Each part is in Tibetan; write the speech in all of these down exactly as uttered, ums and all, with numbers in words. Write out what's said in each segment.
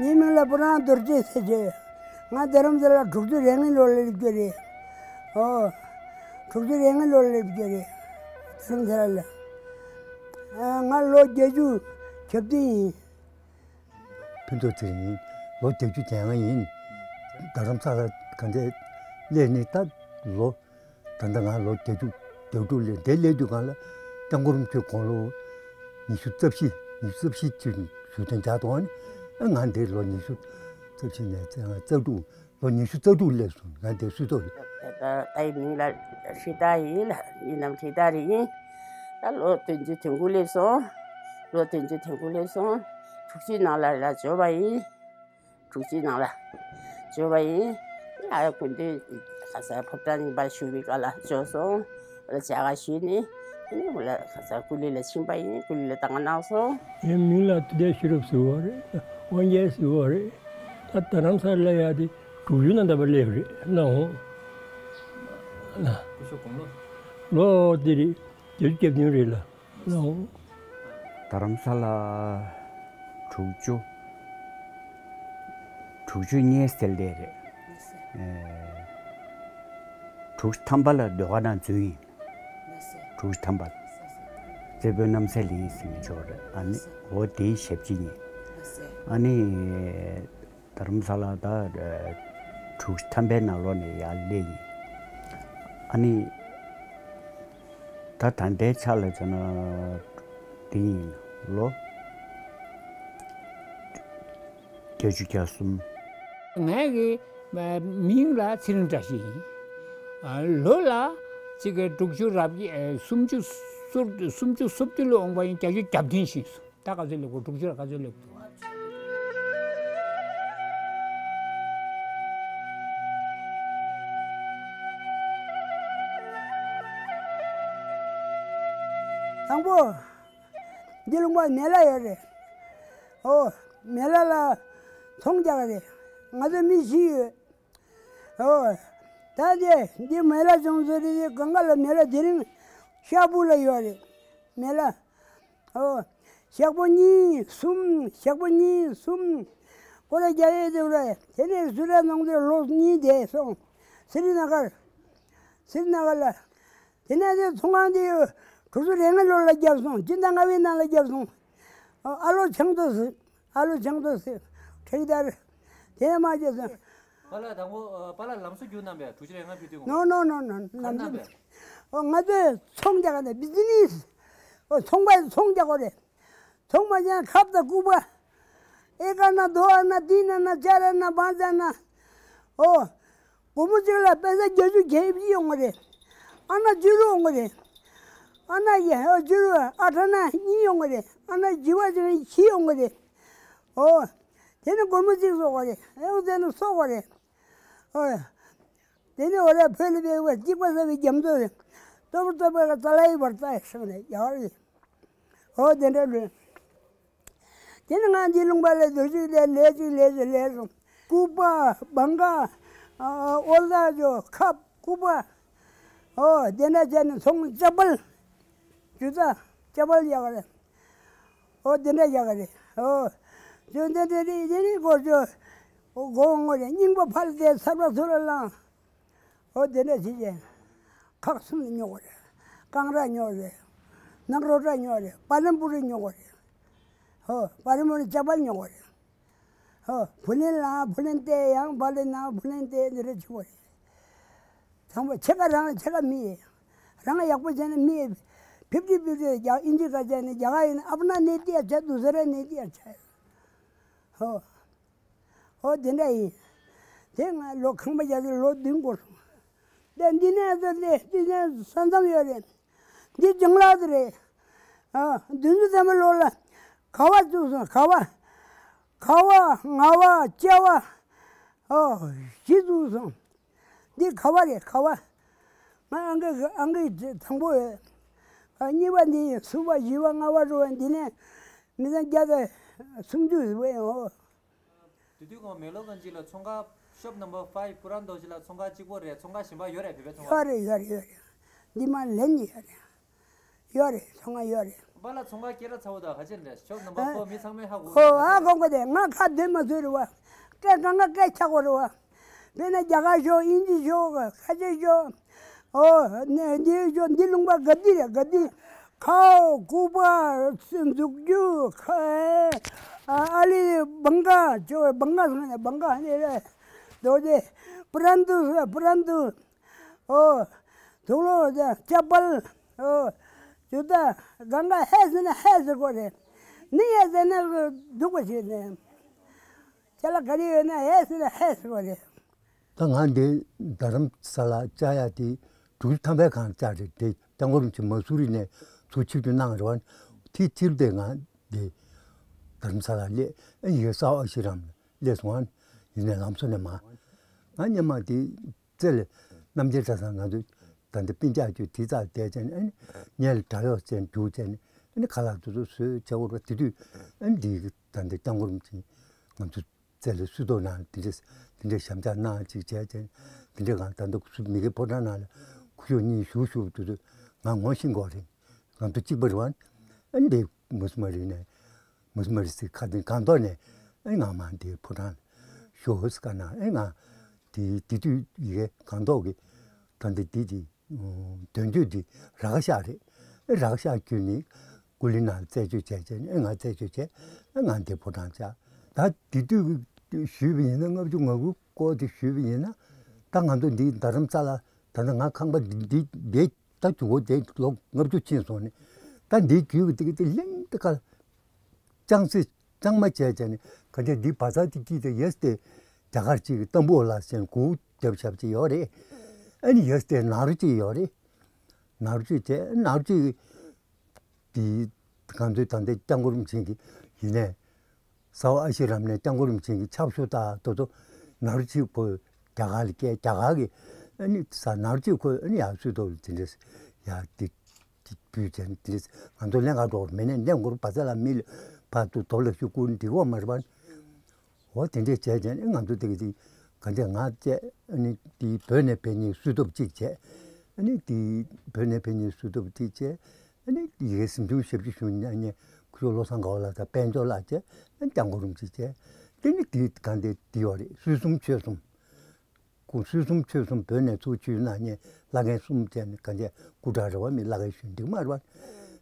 ངའི་མིང་ལ་པུ་རང་རྡོ་རྗེ་ཟེར་གྱི། ང་རྡ་རམ་ས་ལ་དྲུག་ཅུ་རེ་ལྔའི་ལོ་ལ་སླེབས་རྒྱུ་རེད། ཨོ། དྲུག་ཅུ་རེ་ལྔའི་ལོ་ལ་སླེབས་རྒྱུ་རེད། རྡ་རམ་ས་ལ་ལ། ཨ། ང་ལོ་བརྒྱད་ཅུ་གྱ་བདུན་ཡིན། ཕུན་ཚོགས་ཚེ་རིང་ཡིན། ལོ་བརྒྱད་ཅུ་གྱ་ལྔ་ཡིན། རྡ་རམ་ས་ལ་ག་འདྲས་སླེབས་ནས་ད་ལོ། ད་ལྟ་ང་ལོ་བརྒྱད་ཅུ་གྱ་དྲུག་སླེབས། འདིར་སླེབས་དུས་སྒང་ལ་སྐྱབས་མགོན་རིན་པོ་ཆེ་དགུང་ལོ་ཉི་ཤུ་རྩ་བཞི། ཉི་ཤུ་རྩ་བཞི་ཅིག་བཞུགས་སྟོན་རྒྱག་དོན་ནི། ང་འདིར་ལོ་ཉི་ཤུ་རྩ་བཞི་ནས་རྩ་དྲུག། ལོ་ཉི་ཤུ་རྩ་དྲུག་སླེབས་སོང་། ང་འདིར་སུད་ཚོགས་རེད། ད་ལྟའི་མིང་ལ་ཧྲི་ཏཱ་ཡིན་ལ། ཡིན་ནམ་ཧྲི་ཏཱ་རེད་ཡིན། ད་ལོ་བདུན་ཅུ་དོན་དགུ་སླེབས་སོང་། ལོ་བདུན་ཅུ་དོན་དགུ་སླེབས་སོང་། དྲུག་ཅུའི་ནང་ལ་ལ་འབྱོར་བ་ཡིན། དྲུག་ཅུའི་ནང་ལ་འབྱོར་བ་ཡིན། ཡ། སྐུ་མདུན་ཁ་སང་ཕོ་བྲང་རྙིང་པར་བཞུགས་པའི་སྐབས་ལ་འབྱོར་སོང་། ལ་མཇལ་ཁ་ཞུས་ནས། དེ་ནས་ལ་ཁ་སང་ཀུ་ལི་ལ་ཕྱིན་པ་ཡིན། ཀུ་ལི་ལ་གདམས་ངག་གནང་སོང་། ངའི་མིང་ལ་ཐུབ་བསྟན་ཤེས་རབ་ཟེར་བ་རེད། དབང་རྒྱལ་ཟེར་བ་རེད། ད་རྡ་རམ་ས་ལ་ཡ་དེ་དྲུག་ཅུ་ནང་ད་བར་སླེབས་རེད་ལགས། འོང་། ལགས། སྐུ་ཞབས་དགུང་ལོ། ལོ་དེ་རེད། བརྒྱད་ཅུ་གྱ་བདུན་རེད་ལགས། ལགས། འོང་། རྡ་རམ་ས་ལ་དྲུག་ཅུ། དྲུག་ཅུ་གཉིས་ཚེས་ལས་རེད། ཨེ། དྲུག་ཅུ་ཐམ་པ་ལ་ཟློས་གར་ནང་འཛུལ་ཡིན། དྲུག་ཅུ་ཐམ་པ། རྩེ་དཔོན་རྣམ་གསལ་ཡིན་ཟེར་ནས་འབྱོར་རེད། ཨ་ནི་འོ་དེའི་ཞབས་ཕྱི་ཡིན། ཨ་ནི། རྡ་རམ་ས་ལ་ད་དྲུག་ཅུ་ཐམ་པའི་ནང་ལོགས་ནས་ཡར་སླེབས་ཡིན། ཨ་ནི་ད་ད་ལྟའི་ཆ་ལ་བྱས་ན་འདི་ཡིན། ལོ་བརྒྱད་ཅུ་གྱ་གསུམ། ངའི་གི་མིང་ལ་ཚེ་རིང་བཀྲ་ཤིས་ཡིན། ལོ་ལ་གཅིག་གི་དྲུག་ཅུ་རབ་སུམ་ཅུ་སོ་སུམ་ཅུ་སོ་བདུན་ལ་འོངས་པ་ཡིན། བརྒྱད་ཅུ་གྱ་བདུན་ཞིག་སོང་། ད་ག་ཚོད་སླེབས་དགོས། དྲུག་ཅུ་ལ་ག་ཚོད་སླེབས་འདུག། དང་པོ། འདི་ལུང་པ་མེ་ལ་ཡོད་རེད། ཨོ། མེ་ལ་ལ་ཚོང་རྒྱག་རེད། ང་ཚོ་མི་བཞི་ཡོད། ཨོ། ད་དེ་འདི་མེ་ལ་ཅུང་ཟད་རེད། དེ་གང་ག་ལ་མེ་ལ་དེ་རིང་ཤ་བུ་ལ་ཡོད་རེད། མེ་ལ། ཨོ། ཞག་པོ་གཉིས་གསུམ། ཞག་པོ་གཉིས་གསུམ། ཀོ་ར་རྒྱག་ཡས་དེ་རེད། དེ་ནས་སུ་ར་ནང་དེ་ལོ་གཉིས་བསྡད་སོང་། སི་རི་ན་གར། སི་རི་ན་གར་ལ། དེ་ནས་དེ་ཚོང་ཁང་དེ་དྲུག་ཅུ་རེ་ལྔ་ལོ་ལ་བརྒྱབ་སོང་། སྤྱི་ཟླ་ལྔ་པའི་ནང་ལ་བརྒྱབ་སོང་། ཨ་ལོ་ཆང་ཏོ་ཟེར། ཨ་ལོ་ཆང་ཏོ་ཟེར། ཁྲིག་དར། དེ་མ་བརྒྱབ་སོང་། པཱ་ལགས་དང་པོ། པཱ་ལགས་ལམ་སང་རྒྱུགས་གནང་པས། དྲུག་ཅུ་རེ་ལྔ་ཕེབས་དུས་ནོ་ནོ་ནོ་ནོ། ག་ནང་པས། ཨོ། ང་ཚོས་ཚོང་རྒྱག་ག་ནས་བི་ཛི་ནེ་སི། ཨོ། ཚོང་པ་ཚོང་རྒྱག་གོ་རེད། ཚོང་པ་ཡང་ཁབ་དང་སྐུད་པ། ཨེ་ཀར་ན་དོ་ཨ་ན་ཏི་ན་ན་ཅ་ར་ན་བང་ཅ་ན། ཨོ། སྒོར་མོ་གཅིག་ལ་པེ་ས་བརྒྱད་ཅུ་གྱ་བཞི་ཡོང་གི་རེད། ཨ་ན་བཅུ་དྲུག་ཡོང་གི་རེད། ཨ་ན་ཡ་ཨོ་བཅུ་དྲུག་ཨ་ཁྲ་ན་གཉིས་ཡོང་གི་རེད། ཨ་ན་བཞི་བ་ཅིག་བཞི་ཡོང་གི་རེད། ཨོ། དེ་ནི་སྒོར་མོ་གཅིག་གསོག་གི་རེད། ཨོ་དེ་ནི་གསོག་གི་རེད། ཨོ། དེ་ནི་འོ་ར་ཕོ་ལི་བེ་བ་གཅིག་པ་ས་བའི་རྒྱ་མཚོ་རེད། ལྟོ་བུ་ལྟོ་བུ་ག་ཙ་ལ་ཡི་བར་ཙ་ཡི་སང་ནས་ཡག་རེད། ཨོ་དེ་འདྲ་རེད། དེ་ནི་ང་འདི་ལུང་པ་ལ་རྡོ་ཅིག་ལས་ལས་ཅིག་ལས་ཅིག་ལས་སོང་། སྐུད་པ། བང་ག་ཨོ་ལ་ཇོ་ཁབ་སྐུད་པ། ཨོ་དེ་འདྲ་བྱས་ནས་ཚོང་ཅ་པལ། ཇུ་ཏ་ཅ་པལ་ཡག་རེད། ཨོ་དེ་འདྲ་ཡག་རེད། ཨོ་ཇོ་དེ་འདྲ་རེད། དེ་ནི་གོ་ཇོ་གོ་ངོ་རེད། རྙིང་པ་ཕལ་ཏེ་ཚར་བ་ཚུར་ལ་ལང་། ཨོ་དེ་འདྲ་བྱེད་ཀྱི། ཁག་གསུམ་ལ་ཉོ་དགོས་རེད། ཀང་ར་ཉོ་རེད། ནག་རོ་ཏྲ་ཉོ་རེད། པ་ལན་པུ་རི་ཉོ་དགོས་རེད། ཧོ། པ་ལན་པུ་རི་ཅ་པལ་ཉོ་དགོས་རེད། ཧོ། བུ་ལོན་ལ་བུ་ལོན་ཏེ་ཡང་པ་ལོན་ན་བུ་ལོན་ཏེ་འདི་རེད་བྱེད་དགོས་རེད། དང་པོ་ཕྱེད་ཀ་རང་ཕྱེད་ཀ་མི་ཡེ། རང་ཡག་པོ་བྱས་ན་མི་ཡེ། ཕིབ་ཏི་ཕིབ་ཏི་རྒྱག་ཨིན་ཇི་ག་བྱས་ནས་རྒྱ་གར་ཡིན་ན་ཨབ་ན་ནེ་ཏི་ཡ་བྱས། དུ་ཟེ་ར་ནེ་ཏི་ཡ་བྱས། ཧོ། ཨོ་དེ་འདྲ་ཡིན། དེ་ང་ལོ་ཁང་པ་རྒྱག་དུས་ལོ་བདུན་འགོར་སོང་། དེ་འདི་ནས་ཚོ་ལས་འདི་ནས་ས་མཚམས་ཡོད་རེད། འདི་ལྗང་ལག་དེ་རེད། ཨ་བདུན་ཅུ་ཐམ་པའི་ལོ་ལ་ག་བ་བཙུགས་སོང་། ག་བ། ག་བ། ང་བ། ཅ་བ། ཨོ་བཞི་བཙུགས་སོང་། འདི་ག་བ་རེད། ག་བ། ང་ཨང་ཀི་ཨང་ཀི་དང་པོ་ཡོད། ཨ་གཉིས་པ་འདི་ཡིན། གསུམ་པ་བཞི་པ་ལྔ་པ་དྲུག་པ་འདི་ནས་མི་ཚང་བརྒྱ་དང་སུམ་ཅུ་ཟིན་པ་ཡིན། ཨོ། དེ་དུས་ཁོང་མེ་ལོ་གང་ཅི་ལ་ཚོང་ཁང་ཤོབ་ནམ་བར་ཕའིབ་པུ་རན་རྡོ་རྗེ་ལ་ཚོང་ཁང་གཅིག་པོ་རེད། ཚོང་ཁང་གཞན་པ་ཡོད་རེད། བོད་པའི་ཚོང་ཁང་། ཡོད་རེད། ཡོད་རེད། ཡོད་རེད། འདི་མ་ལན་ཡོད་རེད། ཡོད་རེད། ཚོང་ཁང་ཡོད་རེད། པཱ་ལགས་ཚོང་ཁང་སྐད་གྲགས་ཚ་བོ་དང་ག་ཅི་འདྲ། ཕྱོགས་རྣམ་པ་ཨ། ཁོ་མི་ཚང་མས་ཧ་གོ། ཧོ་ཧ་གོ་གི་རེད། ང་ཁ་བདེ་མ་བཟོས་རེད་བ། སྐད་གང་ག་སྐད་ཆག་གོ་རེད་བ། དཔེར་ན་རྒྱ་གར་ཤོག་དབྱིན་ཇི་ཤོག་ཁ་ཆེ་ཤོག་ཨོ་ནས་འདི་ཤོག་འདི་ལུང་པ་ག་འདི་རེད། ག་འདི་ཁའོ་ཀུ་པ་འཛུགས་རྒྱུ་ཁ་ཨ་ལི་བང་ག་ཅོ་བང་ག་སོང་ནས་བང་ག་ནི་རེད། རྡོ་རྗེ་པྲ་འདུ་པྲ་འདུ། ཨོ། དུག་ལོག་ཅ་པལ། ཨོ། ཇུ་ཏ། གང་ག་ཧེ་ཟེར་ན་ཧེ་ཟེར་དགོས་རེད། ནི་ཡེ་ཟེར་ན་སྡུག་པ་ཞིག་རེད། ཅ་ལག་ག་རེ་ཡོད་ན་ཧེ་ཟེར་ན་ཧེ་ཟེར་དགོས་རེད། ད་ང་འདི་རྡ་རམ་ས་ལ་བཅར་ཡ་དེ་དྲུག་ཅུ་ཐམ་པའི་སྒང་བཅར་རེད། དེ་སྐྱབས་མགོན་རིན་པོ་ཆེ་མ་སུ་རི་ནས་ཚུར་ཆིབས་བསྒྱུར་གནང་རེད་བ། དེ་ཕྱིར་དེ་ང་འདི་རྡ་རམ་ས་ལ་སླེབས། ཨ་ཡེ་གསར་པ་ཨ་ཤི་རམ་སླེབས་སོང་། ཨ་ཡིན་ནས་ལམ་སང་ནས་མ་ང་སྔོན་མ་དེ། རྩེ་ལ་རྣམ་རྒྱལ་གྲྭ་ཚང་ང་ཚོ་ད་ལྟ་སྤུན་ཀྱག་ཁྱོད་དེ་ཚར་བསྡད་བྱས་ནས། ཨ་ནི་ངས་ལ་གྲྭ་ལོག་བྱས་ནས་རྒྱུགས་བྱས་ནས། ཨ་ནི་ཁ་ལག་དེ་ཚོ་བཟོས་བྱས་འོར་བ། དེ་དུས་ཨ་ནི་འདི་ད་ལྟ་སྐྱབས་མགོན་རིན་པོ་ཆེ་ང་ཚོ་རྩེ་ལ་བསུ་ཐོག་ནང་དེ་འདྲས་དེ་འདྲས་ཞབས་བཅགས་གནང་ཅིག་བྱས་བྱས་ནས། དེ་འདྲས་གང་ད་ལྟ་སུ་མི་གི་ཕོ་བྲང་ནང་ལ་སྐུ་ཞབས་གཉིས་བཞུགས་བཞུགས་དུས་ཚོད་ང་ངོ་ཤེས་དགོས་རེད། ང་ཚོ་གཅིག་པ་རེད་བ། ཨ་ནི་འདི་མུ་སི་མ་རི་ནས་མུ་སི་མ་རི་སི་ཁ་དེ་སྒང་ཏོག་ནས། ཨེ་ང་མ་འདི་ཕོ་བྲང་ཞོ་ཧོ་སི་ཀ་ན། ཨེ་ང་དེ་དེ་དུས་ཡི་གེ་སྒང་ཏོག་གི་ད་འདི་འདི་དེ་དོན་བརྗོད་འདི་ར་ཁ་ཤག་རེད། ཨེ་ར་ཁ་ཤག་ཁྱོད་ནི་ཀུ་ལི་ན་རྩད་གཅོད་བྱས་བྱས་ནས། ཨེ་ང་རྩད་གཅོད་བྱས། ཨེ་ང་འདི་ཕོ་བྲང་བཅག་ད་དེ་དུས་ཞུས་པ་ཡིན་ན། ལྔ་བཅུ་ང་དགུ་སྐོར་དེ་ཞུས་པ་ཡིན་ན། ད་ང་ཚོ་འདི་རྡ་རམ་ས་ལ་ད་ལྟ་ང་ཁང་པ་འདི་འདི་འདི་ད་ཇུ་གོ་དེ་ལོ་ལྔ་བཅུ་ཕྱིན་སོང་ནས། ད་འདི་རྒྱུད་ཀྱི་དེ་གི་དེ་ལྷིང་དེ་ཁ་ལྕང་སེ་ལྕང་མ་བྱས་བྱས་ནས། ག་འདྲ་འདི་བ་ཚ་དེ་སྐྱིད་དེ་ཡས་ཏེ་རྒྱ་གར་གཅིག་གི་ཏམ་བུ་ལ་སེན་གུ་རྒྱབ་ཞབས་ཅིག་ཡོད་རེད། ཨ་ནི་ཡས་ཏེ་ནར་གཅིག་ཡོད་རེད། ནར་གཅིག་བྱས་ནར་གཅིག་དེ་གང་ཚོད་ད་ལྟ་སྐྱབས་མགོན་རིན་པོ་ཆེ་གི་ཡིན་ནས། གསར་པ་ཨ་ཤི་རམ་ནས་སྐྱབས་མགོན་རིན་པོ་ཆེ་གི་ཆབ་ཤོག་དང་དེ་ཚོ་ནར་གཅིག་ཁོ་རྒྱ་གར་ལ་སྐྱེལ། རྒྱ་གར་གི་ཨ་ནི་ས་ནར་གཅིག་ཁོ་ཨ་ནི་ཡར་སུད་ཐོག་ལ་དེ་འདྲས་ཡར་དེ་དེ་བུད་བྱས་ནས། དེ་འདྲས་ང་ཚོ་ལེན་ག་འགྲོ་བ་མེད་ནས། ལེན་དགོས་རུ་བ་ཚ་ལ་མི་ལ་ཕར་དུ་དོ་ལ་ཤུ་ཀུན་འགྲིག་བ་མ་རེད་པ། འོ་དེ་འདྲས་བྱས་བྱས་ནས་ང་ཚོ་དེ་གི་དེ་ག་འདྲས་ང་བཅས་ཨ་ནི་དེ་བོད་ནས་ཕེབས་མཁན་སུད་ཐོག་གཅིག་བྱས། ཨ་ནི་དེ་བོད་ནས་ཕེབས་མཁན་སུད་ཐོག་གཅིག་བྱས། ཨ་ནི་ཡི་གེ་གཟིམ་ཆུང་ཞབས་ཕྱི་ཞུ་མཁན་སྐུ་ཞབས་བློ་བཟང་དགའ་བ་ལགས་དང་དཔལ་འབྱོར་ལགས་བྱས། ཨ་ནི་སྐྱབས་མགོན་རིན་པོ་ཆེ་བྱས། དེ་ནི་དེ་ག་འདྲས་དེ་ཡོད་རེད། སྲོལ་གསུམ་ཆོས་གསུམ། ཁོང་སྲོལ་གསུམ་ཆོས་གསུམ་བོད་ནས་ཚུར་ཆུད་གནང་མཁན་བླ་རྒན་གསུམ་བྱས་ནས། ག་འདྲས་སྐུ་དྲག་རེད་བ། མི་བླ་རྒན་གཞོན་འགྲིག་མ་རེད་བ།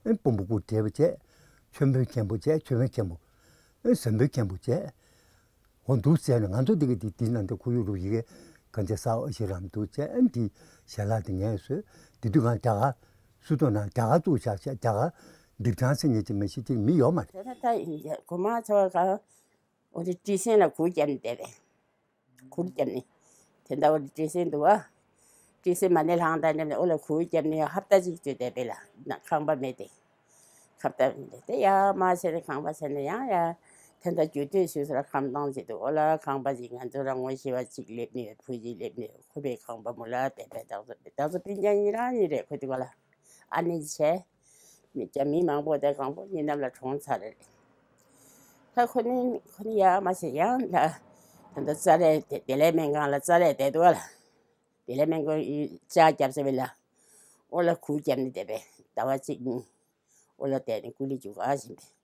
ཨེ་དཔོན་པོ་སྐུ་བགྲེས་པོ་བྱས། ཆོས་དཔོན་མཁན་པོ་བྱས། ཆོས་དཔོན་མཁན་པོ། ཨེ་ཟམ་པའི་མཁན་པོ་བྱས། འོ་འདུག་ཟེར་ནས་ང་ཚོ་འདི་གི་འདི་འདི་ནང་དུ་ཁོར་ཡུག་རུ་ཡི་གེ་ག་འདྲས་གསར་པ་ཨ་ཤི་རམ་འདུག་བྱས། ཨེ་འདི་ཞལ་ལག་འདི་ངས་བཟོས། དེ་དུས་ང་རྒྱ་གར་སུད་ཐོག་ནང་རྒྱ་གར་བཙུགས་བཞག་བྱས། རྒྱ་གར་འདི་གྲང་སེ་ཉེ་ཅི་མ་ཤི་ཅིག་མི་ཡོད་མ་རེད། ད་ད་ད་ཡིན་གོ་མ་ཚོ་ག་འོ་དེ་བྲིས་སེང་ལ་གུར་བརྒྱབ་ནས་བསྡད་པས། གུར་བརྒྱབ་ནས། དེ་འདྲ་བ་བྲིས་སེང་འདུག་བ། བྲིས་སེང་མ་ནས་ལྷང་ད་འདྲ་ནས་འོ་ལ་གུར་བརྒྱབ་ནས་ཧབ་ཏ་གཅིག་ཙམ་བསྡད་པས་ལ། ན་ཁང་པ་མེད་དེ། ཁབ་ཏ་མེད་དེ་ཡ་མ་ཟེར་ནས་ཁང་པ་ཟེར་ནས་ཡང་ཡ། དེ་འདྲ་རྒྱུ་དུས་སུ་སུ་ལ་ཁམས་བཏང་ཟེར་འདུག་འོ་ལ་ཁང་པ་ཅིག་ང་ཚོ་རང་ངོ་ཤེས་པ་ཅིག་སླེབས་ནས། བུ་ཅིག་སླེབས་ནས་ཁོ་པའི་ཁང་པ་མུ་ལ་བསྡད་པས། ད་ཚོ་ད་ཚོ་སྤུན་ཀྱག་གཉིས་རང་གཉིས་རེད། ཁོ་དེ་ག་ལ་ཨ་ནེ་བྱས། མི་ཀྱ་མི་མང་པོ་དེ་གང་པོ་གཉིས་གནམ་ལ་གྲོངས་ཚར་རེད། ད་ཁོ་ནི་ཁོ་ནི་ཡ་མ་ཟེར་ཡང་ད་ད་ལྟ་ཙ་རེ་དེ་དེ་ལས་སྨན་ཁང་ལ་ཙ་རེ་བསྡད་འདུག་ལ། དེ་ལས་སྨན་ཁང་ཡི་ལྕགས་རྒྱབ་ཟེར་བས་ལ། འོ་ལ་གུར་རྒྱབ་ནས་བསྡད་པས། ཟླ་བ་གཅིག་གཉིས། འོ་ལ་བསྡད་ནས་ཀུ་ལི་རྒྱུག་ག་བཞིན་པས།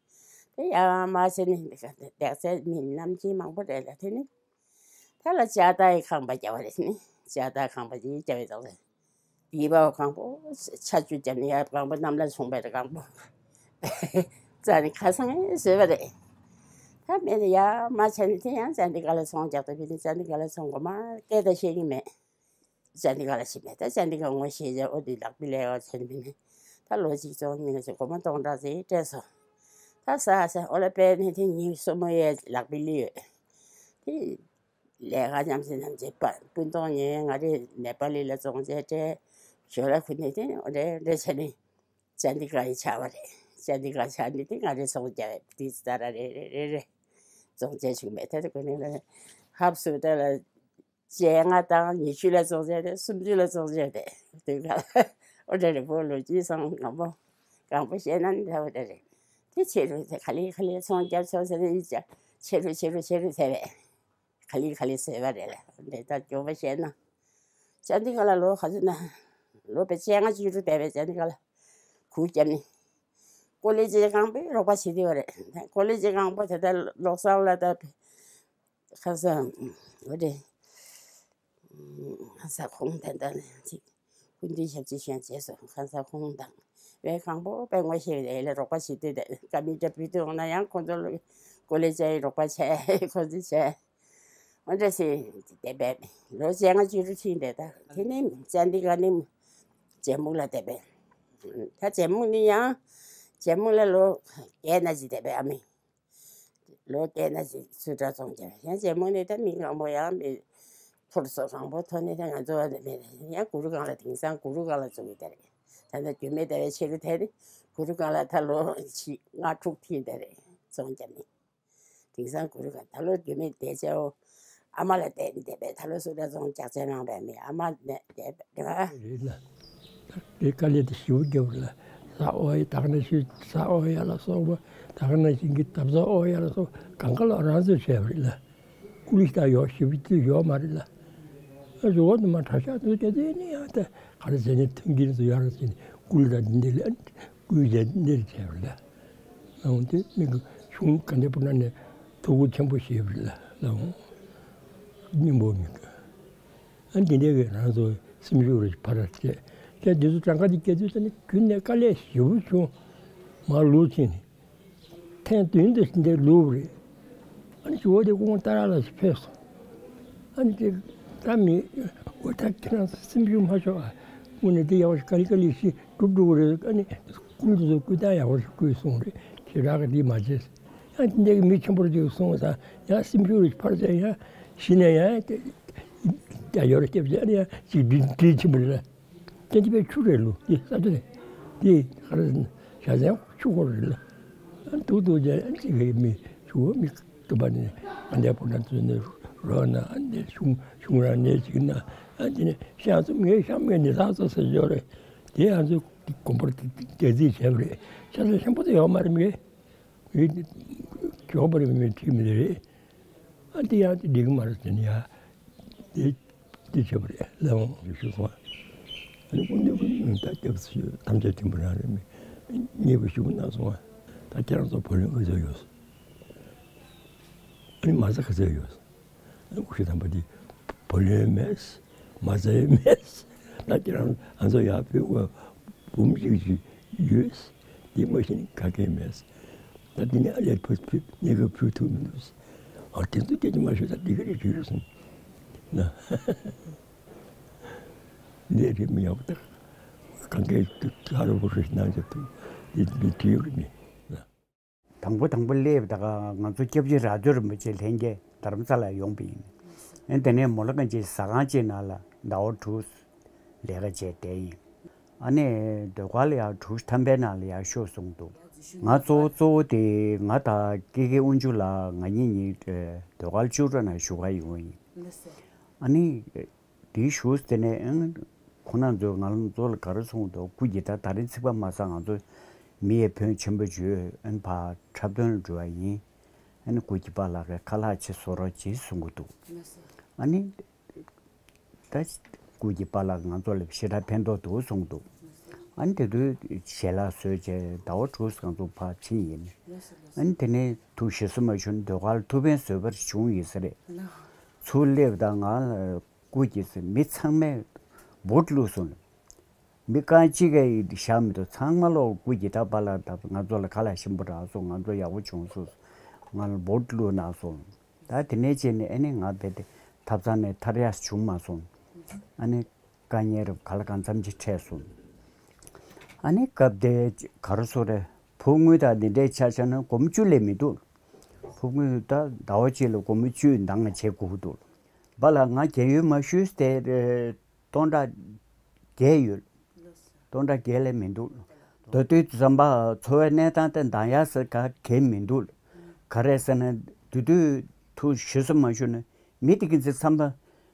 དེ་ཡ་མ་ཟེར་ནས་འདེགས་ཟེར་མི་ནམ་རྒྱུན་མང་པོ་རེད་ལ། དེ་ནི་ད་ལ་ལྕགས་ཐག་གི་ཁང་པ་རྒྱབ་པ་རེད། ནི་ལྕགས་ཐག་ཁང་པ་ཅིག་རྒྱབ་པའི་ཐོག་ལ། དེའི་བར་གང་པོ་ཆར་ཆུ་བརྒྱབ་ནས་ཡར་གང་པོ་གནམ་ལ་སོང་བ་རེད། གང་པོ་རྩ་ནས་ཁ་སང་བཟོས་པ་རེད། ད་མེད་ནས་ཡ་མ་བྱས་ནས། དེ་ཡང་ཅན་ཌི་ག་ལ་ཚོང་རྒྱག་ཏུ་ཕེབས་ནས། ཅན་ཌི་ག་ལ་ཚོང་གོ་མ་སྐད་ད་ཤེས་ཀྱི་མེད། ཅན་ཌི་ག་ལ་ཕྱིན་པས། ད་ཅན་ཌི་ག་ངོ་ཤེས་བྱས། འོ་དེ་ལག་པི་ལས་བ་ཚན་པི་ནས། ད་ལོ་གཅིག་ཙམ་གཉིས་ལ་ཚེ་སྒོར་མོ་སྟོང་ཕྲག་ཙམ་སྤྲད་སོང་། ད་ཟ་ཟ་འོ་ལ་པས་ནས་དེ་ཉིན་སོ་མོ་ཡས་ལག་པི་ལི་ཡོད། དེ་ལས་ཀ་མཉམ་བྱེད་མཉམ་བྱེད་པ་སྤུན་སྟོང་ཉེ་ང་རེ་ནེ་པ་ལི་ལ་ཙོང་ཆས་སྤྲད། ཞོ་ལ་ཁུ་ནས་དེ་འོ་རེ་རེ་བྱས་ནས། ཅན་ཌི་ག་ཡི་ཆ་བ་རེད། ཅན་ཌི་ག་ཆ་ནི་དེ་ང་རེ་ཚོང་རྒྱག་དེ་ཙ་ར་རེ་རེ་རེ་རེ་ཚོང་རྒྱག་བྱུང་མེད། ད་དེ་ཀུན་ནས་ཧབ་སུ་ད་ལ་བཅོ་ལྔ་དང་ཉི་ཤུ་ལ་ཚོང་རྒྱག་དེ། སུམ་ཅུ་ལ་ཚོང་རྒྱག་དེ། དེ་ག་འོ་དེ་རེད། བོ་ལོ་རྒྱུས་སང་གང་པོ་གང་པོ་བཤད་ན་འདྲ་བོ་དེ་རེད། དེ་ཆེ་རུ་དེ་ག་ལེ་ག་ལེ་ཚོང་རྒྱག་ཆོག་ཟེར་ནས་ཡིན་ཅག་ཆེ་རུ་ཆེ་རུ་ཆེ་རུ་ཟེར་བས། ག་ལེ་ག་ལེ་ཟེར་བ་རེད་ལ། འདི་ལྟར་སྐྱོ་པོ་བཤད་ན། ཅན་ཌི་ག་ལ་ལོ་ག་ཚོད་ན། ལོ་པའི་བཅོ་ལྔ་བཅུ་དྲུག་བསྡད་པའི་ཅན་ཌི་ག་ལ། གུར་བརྒྱབ་ནས། ཀོ་ལེ་ཇི་གང་པོས་རོགས་པ་བྱེད་དེ་བ་རེད། ཀོ་ལེ་ཇི་གང་པོ་དེ་ལྟར་ལོག་སང་ལ་ད་ཁ་སང་འོ་རེད། ཁ་སང་ཁོང་དེ་འདྲ་ནས་ཅིག་སྐུ་མདུན་ཞབས་ཕྱི་ཞུ་བྱས་སོང་། ཁ་སང་ཁོང་དང་བས་གང་པོ་དཔེ་ངོ་ཤེས་པའི་ལས་རོགས་པ་བྱེད་དུས་དེ་ཀ་མི་ཏྲ་བུད་དུ་འོང་ན་ཡང་ཁོང་ཚོ་ལ་ཀོ་ལེ་ཇི་ཡི་རོགས་པ་བྱས། ཁོང་ཚོ་བྱས། འོ་འདྲ་ཟེར་བསྡད་པས་ལོ་བཅོ་ལྔ་བཅུ་དྲུག་ཕྱིན་བསྡད། ད་དེ་ནས་ཅན་དི་ག་ནས་ཇེ་མུག་ལ་བསྡད་པས། ད་ཇེ་མུག་ནས་ཡང་ཇེ་མུག་ལ་ལོ་བརྒྱད་ན་ཅིག་བསྡད་པས། ཨ་མས་ལོ་བརྒྱད་ན་ཅིག་སུ་འདྲ་ཚོང་རྒྱག་ཡང་ཇེ་མུག་ནས་ད་མི་གང་པོ་ཡང་མི་ཐོར་སོ་གང་པོ་ཐོར་ནས་ད་ང་ཚོ་བ་ནས་མེད། ཡང་གུ་རུ་སྒང་ལ་དེང་སང་གུ་རུ་སྒང་ལ་བཙུགས་ཡོད་ད་རེད། ད་ནི་རྒྱུད་སྨད་ཟླ་བའི་ཕྱི་རུ་དེ་ནི་གུ་རུ་སྒང་ལ་ད་ལོ་ཕྱི་ལྔ་དྲུག་ཐིག་ད་རེད་ཚོང་རྒྱག་ནས། དེང་སང་གུ་རུ་ག་ད་ལོ་རྒྱུད་སྨད་བསྡད་བྱའོ། ཨ་མ་ལ་བསྡད་བསྡད་པས་ད་ལོ་སུ་འདྲ་ཚོང་རྒྱག་ཆེན་མང་པས་མི་ཨ་མ་ནས་བསྡད་པས་རེད་པ། རེད་ལ། ད་དེ་དཀའ་ལས་དེ་ཞེ་པོ་རྒྱབ་རེད་ལ། ས་ཨོ་ཡ་ད་ག་ནང་བཞིན་ས་ཨོ་ཡ་ལ་སོགས་པ་ད་ག་ནང་བཞིན་གྱི་འདབ་ས་ཨོ་ཡ་ལ་སོགས་གང་ག་ལ་རང་ཚོས་བྱས་པ་རེད་ལ། ཀུ་ལི་ཤ་ཡོག་ཞེ་པོ་ཅིག་ཡོག་མ་རེད་ལ། ཨ་རི་བོ་དུ་མ་གྲྭ་ཤག་ཚོ་སྐད་ཆ་ནི་ཡང་ད་ག་རེ་ཟེར་ནས་མཐུན་རྐྱེན་ཚོ་ཡོད་རེད་ཟེར་ནས་ཀུ་ལི་དང་འདི་འདི་ལ་ཀུ་ལི་དང་འདི་འདི་རེད་བྱས་པ་རེད་ལ། ཨང་དེ་མི་གི་གཞུང་ག་འདྲ་པོ་ན་ནས་ཐུགས་ཁུར་ཆེན་པོ་བཞེས་པ་རེད་ལ་ལ་འོང་། སྙིང་པོ་མི་དགོས། ཨ་འདི་འདྲའི་གི་རང་ཚོ་སེམས་ཤུགས་རེ་ཕར་བྱས། ཁྱེད་འདི་ཚོ་གྲངས་ཀ་འདི་སྐད་ཚོད་ད་ནི་ཁྱོན་ནས་དཀའ་ལས་ཞེ་པོ་བྱུང་། མར་ལུག་ཕྱིན་ནས་ཐེངས་བདུན་དུ་འདི་ལུག་རེད། ཨ་ནི་ཇོ་བོ་དེ་དགོང་ཏ་ར་ལ་ཕེབས་སོང་། ཨ་ནི་དེ་ད་མི་འོ་ད་ཁྱེད་རང་སེམས་ཤུགས་མ་ཆོག་ཨ། དངོས་གནས་འདི་ཡག་པོ་ཞིག་ག་ལེ་ག་ལེ་ཞིག་སྒྲུབ་འགྲོ་གི་རེད། ཨ་ནི་ཀུན་ཏུ་སྐུ་དག་ཡག་པོ་ཞིག་བསྐུལ་སོང་རེད། ཁྱེད་རང་གི་འདི་མ་བྱེད། ཡང་འདི་འདྲའི་མི་ཆེན་པོ་ཅིག་སོང་ཙང་ཡང་སེམས་ཤུགས་རེ་ཕར་ཙམ་ཡང་གཞི་ནས་ཡང་རྒྱ་ཡོར་སྐྱབས་ཡང་ཡང་ཅིག་འདྲི་འདྲི་ཆེན་པོ་རེད། སྐྱེ་འཆི་བའི་ཆུ་རེད་ལོ་འདི་ས་ཆ་རེད། འདི་ག་རེ་ཟེར་ན་ཞྭ་ཚན་ཆུ་འཁོར་རེད་ལ། འདུག་འདུག་ཅེས་ཅིག་གི་མི་ཆུ་བོ་མི་སྟོད་པ་ནས་ཨ་འདྲ་པོ་ན་ཚོད་ནས་རོགས་ན་ཨ་འདྲ་གཞུང་གཞུང་རང་ནས་ཅིག་ན་ཨ་འདི་ནས་ཤང་ཚོ་ངའི་ཤང་ངའི་ནི་ས་ཚོ་ཟེར་ཡོད་རེད། དེ་ང་ཚོ་དགོན་པར་རྒྱལ་རྩིས་བྱས་པ་རེད། ཤ་ཚ་ཆེན་པོ་དེ་ཡོད་མ་རེད་མི། ངའི་གྱོང་པོ་རེད་མི་ཁྲིད་མི་རེད། ཨ་འདི་ཡང་འགྲིག་གི་མ་རེད་ཟེར་ནས་ཡ། དེ་དེ་བྱས་པ་རེད་ལ་འོང་ཞུ་སོང་། ཨ་ནི་ཀུན་འདུས་ཀུན་ད་སྐྱབས་སུ་ཐམས་ཅད་མཐུན་པ་རང་རེད་མི། མཉེས་པོ་ཞུ་གནང་སོང་། ད་ཁྱེད་རང་ཚོ་བུ་ལོན་ག་ཚོད་ཡོད། ཨ་ནི་མ་རྩ་ག་ཚོད་ཡོད། སྐུ་ཞབས་དམ་པ་འདི་བུ་ལོན་མེད། མ་རྩ་ཡང་མེད། ད་ཁྱེད་རང་ང་ཚོ་ཡག་ཕུལ་བ་འབུམ་གཅིག་ཅིག་ཡོད། འདི་མ་གཞི་ནས་ག་གེ་མེད། ད་འདི་ནས་ཨ་ལས་ཕུལ་ཕུལ་གནས་སྐབས་ཕུལ་ཐུབ་མི་འདུག་ཨ་དེ་ཚོ་སྐད་ཆ་མ་ཤོད་ད་འདི་ག་རེ་བྱོས་རེད་གསུངས། ན་ལས་རེད་མི་ཡག་པོ་ད་གང་གས་ཧ་རུ་བུ་ཧྲི་གནང་བྱ་ཐུབ་འདི་འདི་དུས་རེད་མི་ན། དང་པོ་དང་པོ་སླེབས་ད་ག་ང་ཚོ་སྐྱབས་རྗེ་རྭ་སྟོད་རིན་པོ་ཆེ་ལྷན་རྒྱས་རྡ་རམ་ས་ལ་ཡོང་པ་ཡིན། ཨེ་དེ་ནས་མོ་ལ་གན་ཆེ་ཟ་ཁང་ཅིག་ནང་ལ་ཟླ་བ་དྲུག་ལས་ཀ་བྱས་བསྡད་ཡིན། ཨ་ནི་ཟློས་གར་ལ་ཡང་དྲུག་ཐམ་པའི་ནང་ལ་ཡང་ཤོག་གསུངས་འདུག་ང་གཙོ་བོ་གཙོ་བོ་དེ་ང་དང་ཀེ་ཀེ་དབོན་ཆུ་ལགས་ང་གཉིས་གཉིས་ཟློས་གར་ཅུ་ར་ནང་ཞུགས་ག་ཡོང་ཡིན། ཨ་ནི། དེའི་ཞུ་དེ་ནས་ཨང་། ཁོང་རྣམ་ཚོས་ང་ཚོ་ལ་ག་རེ་གསུངས་འདུག་སྐུ་འགྱེད་ད་ད་རིང་ཚིག་པ་མ་ཟ་ང་ཚོ་མི་ཡི་ཕོན་ཆེན་པོ་བརྗོད་ཨན་ཕ་འཁྲབ་སྟོན་ལ་འགྲོ་བ་ཡིན། ཨ་ནི་སྐུ་འགྱེད་པ་ལགས་ཀྱི་ཁ་ལག་ཅིག་བཟོ་རོགས་གྱིས་གསུང་གི་འདུག་ཨ་ནི། ད་སྐུ་འགྱེད་པ་ལགས་ང་ཚོ་ལ་ཞེ་དྲག་ཕན་ཐོགས་འདུག་གསུངས་འདུག་ཨ་ནི་དེ་དུས་ཞལ་ལག་བཟོས་བྱས་ཟླ་བ་དྲུག་ང་ཚོ་ཕར་ཕྱིན་ཡིན། ཨ་ནི་དེ་ནས་ཐུགས་ཞེ་སོ་མ་ཞུ་ནས་ཟློས་གར་ཐུགས་ཕན་གསོས་པར་བྱུང་ཡིན་ས་རེད། ཚུར་སླེབས་དང་ང་ལ། སྐུ་འགྱེད་ཟེར་མི་ཚང་མས་འབོད་བླུགས་སོང་། མི་རྐང་གཅིག་གིས་བཞག་མི་འདུག་ཚང་མ་ལོག་སྐུ་འགྱེད་ད་པཱ་ལགས་ད་ང་ཚོ་ལ་ཁ་ལག་ཞིམ་པོ་རག་སོང་། ང་ཚོ་ཡག་པོ་བྱུང་སོང་། ང་ལ་འབོད་བླུགས་གནང་སོང་། ད་དེ་ནས་བྱས་ནས་ཨ་ནི་ང་རྦད་དེ་ཐབ་ཚང་ནས་ཐར་ཡག་བྱུང་མ་སོང་། ཨ་ནི་དཀའ་ངལ་རབ་ག་ལ་གང་འཚམ་ཅིག་འཕྲད་སོང་། ཨ་ནི་སྐབས་དེ་ག་རེ་ཟེར་རེད། ཕོ་དངུལ་དང་འདི་འདྲའི་ཆ་བཞག་ན་སྒོར་མོ་བཅུ་ལས་མི་འདུག་ཕོ་དངུལ་ད་ཟླ་བ་གཅིག་ལ་སྒོར་མོ་བཅུ་འདང་ང་བྱེད་དགོས་འདུག་པཱ་ལགས་ང་རྒས་ཡོལ་མ་ཞུས་ཏེ་སྟོང་ཕྲག་བརྒྱད་ཡོད། སྟོང་ཕྲག་བརྒྱད་ལས་མི་འདུག་མདོ་སྟོད་དུ་ཙམ་པ་འཚོ་བའི་གནས་སྟངས་དེ་འདང་ཡག་ཟེར་ག་གས་མི་འདུག་ག་རེ་ཟེར་ན་དེ་དུས་ཐུགས་ཞེ་སོ་མ་ཞུ་ན་མི་དེ་གི་ཚེ་ཚང་མ་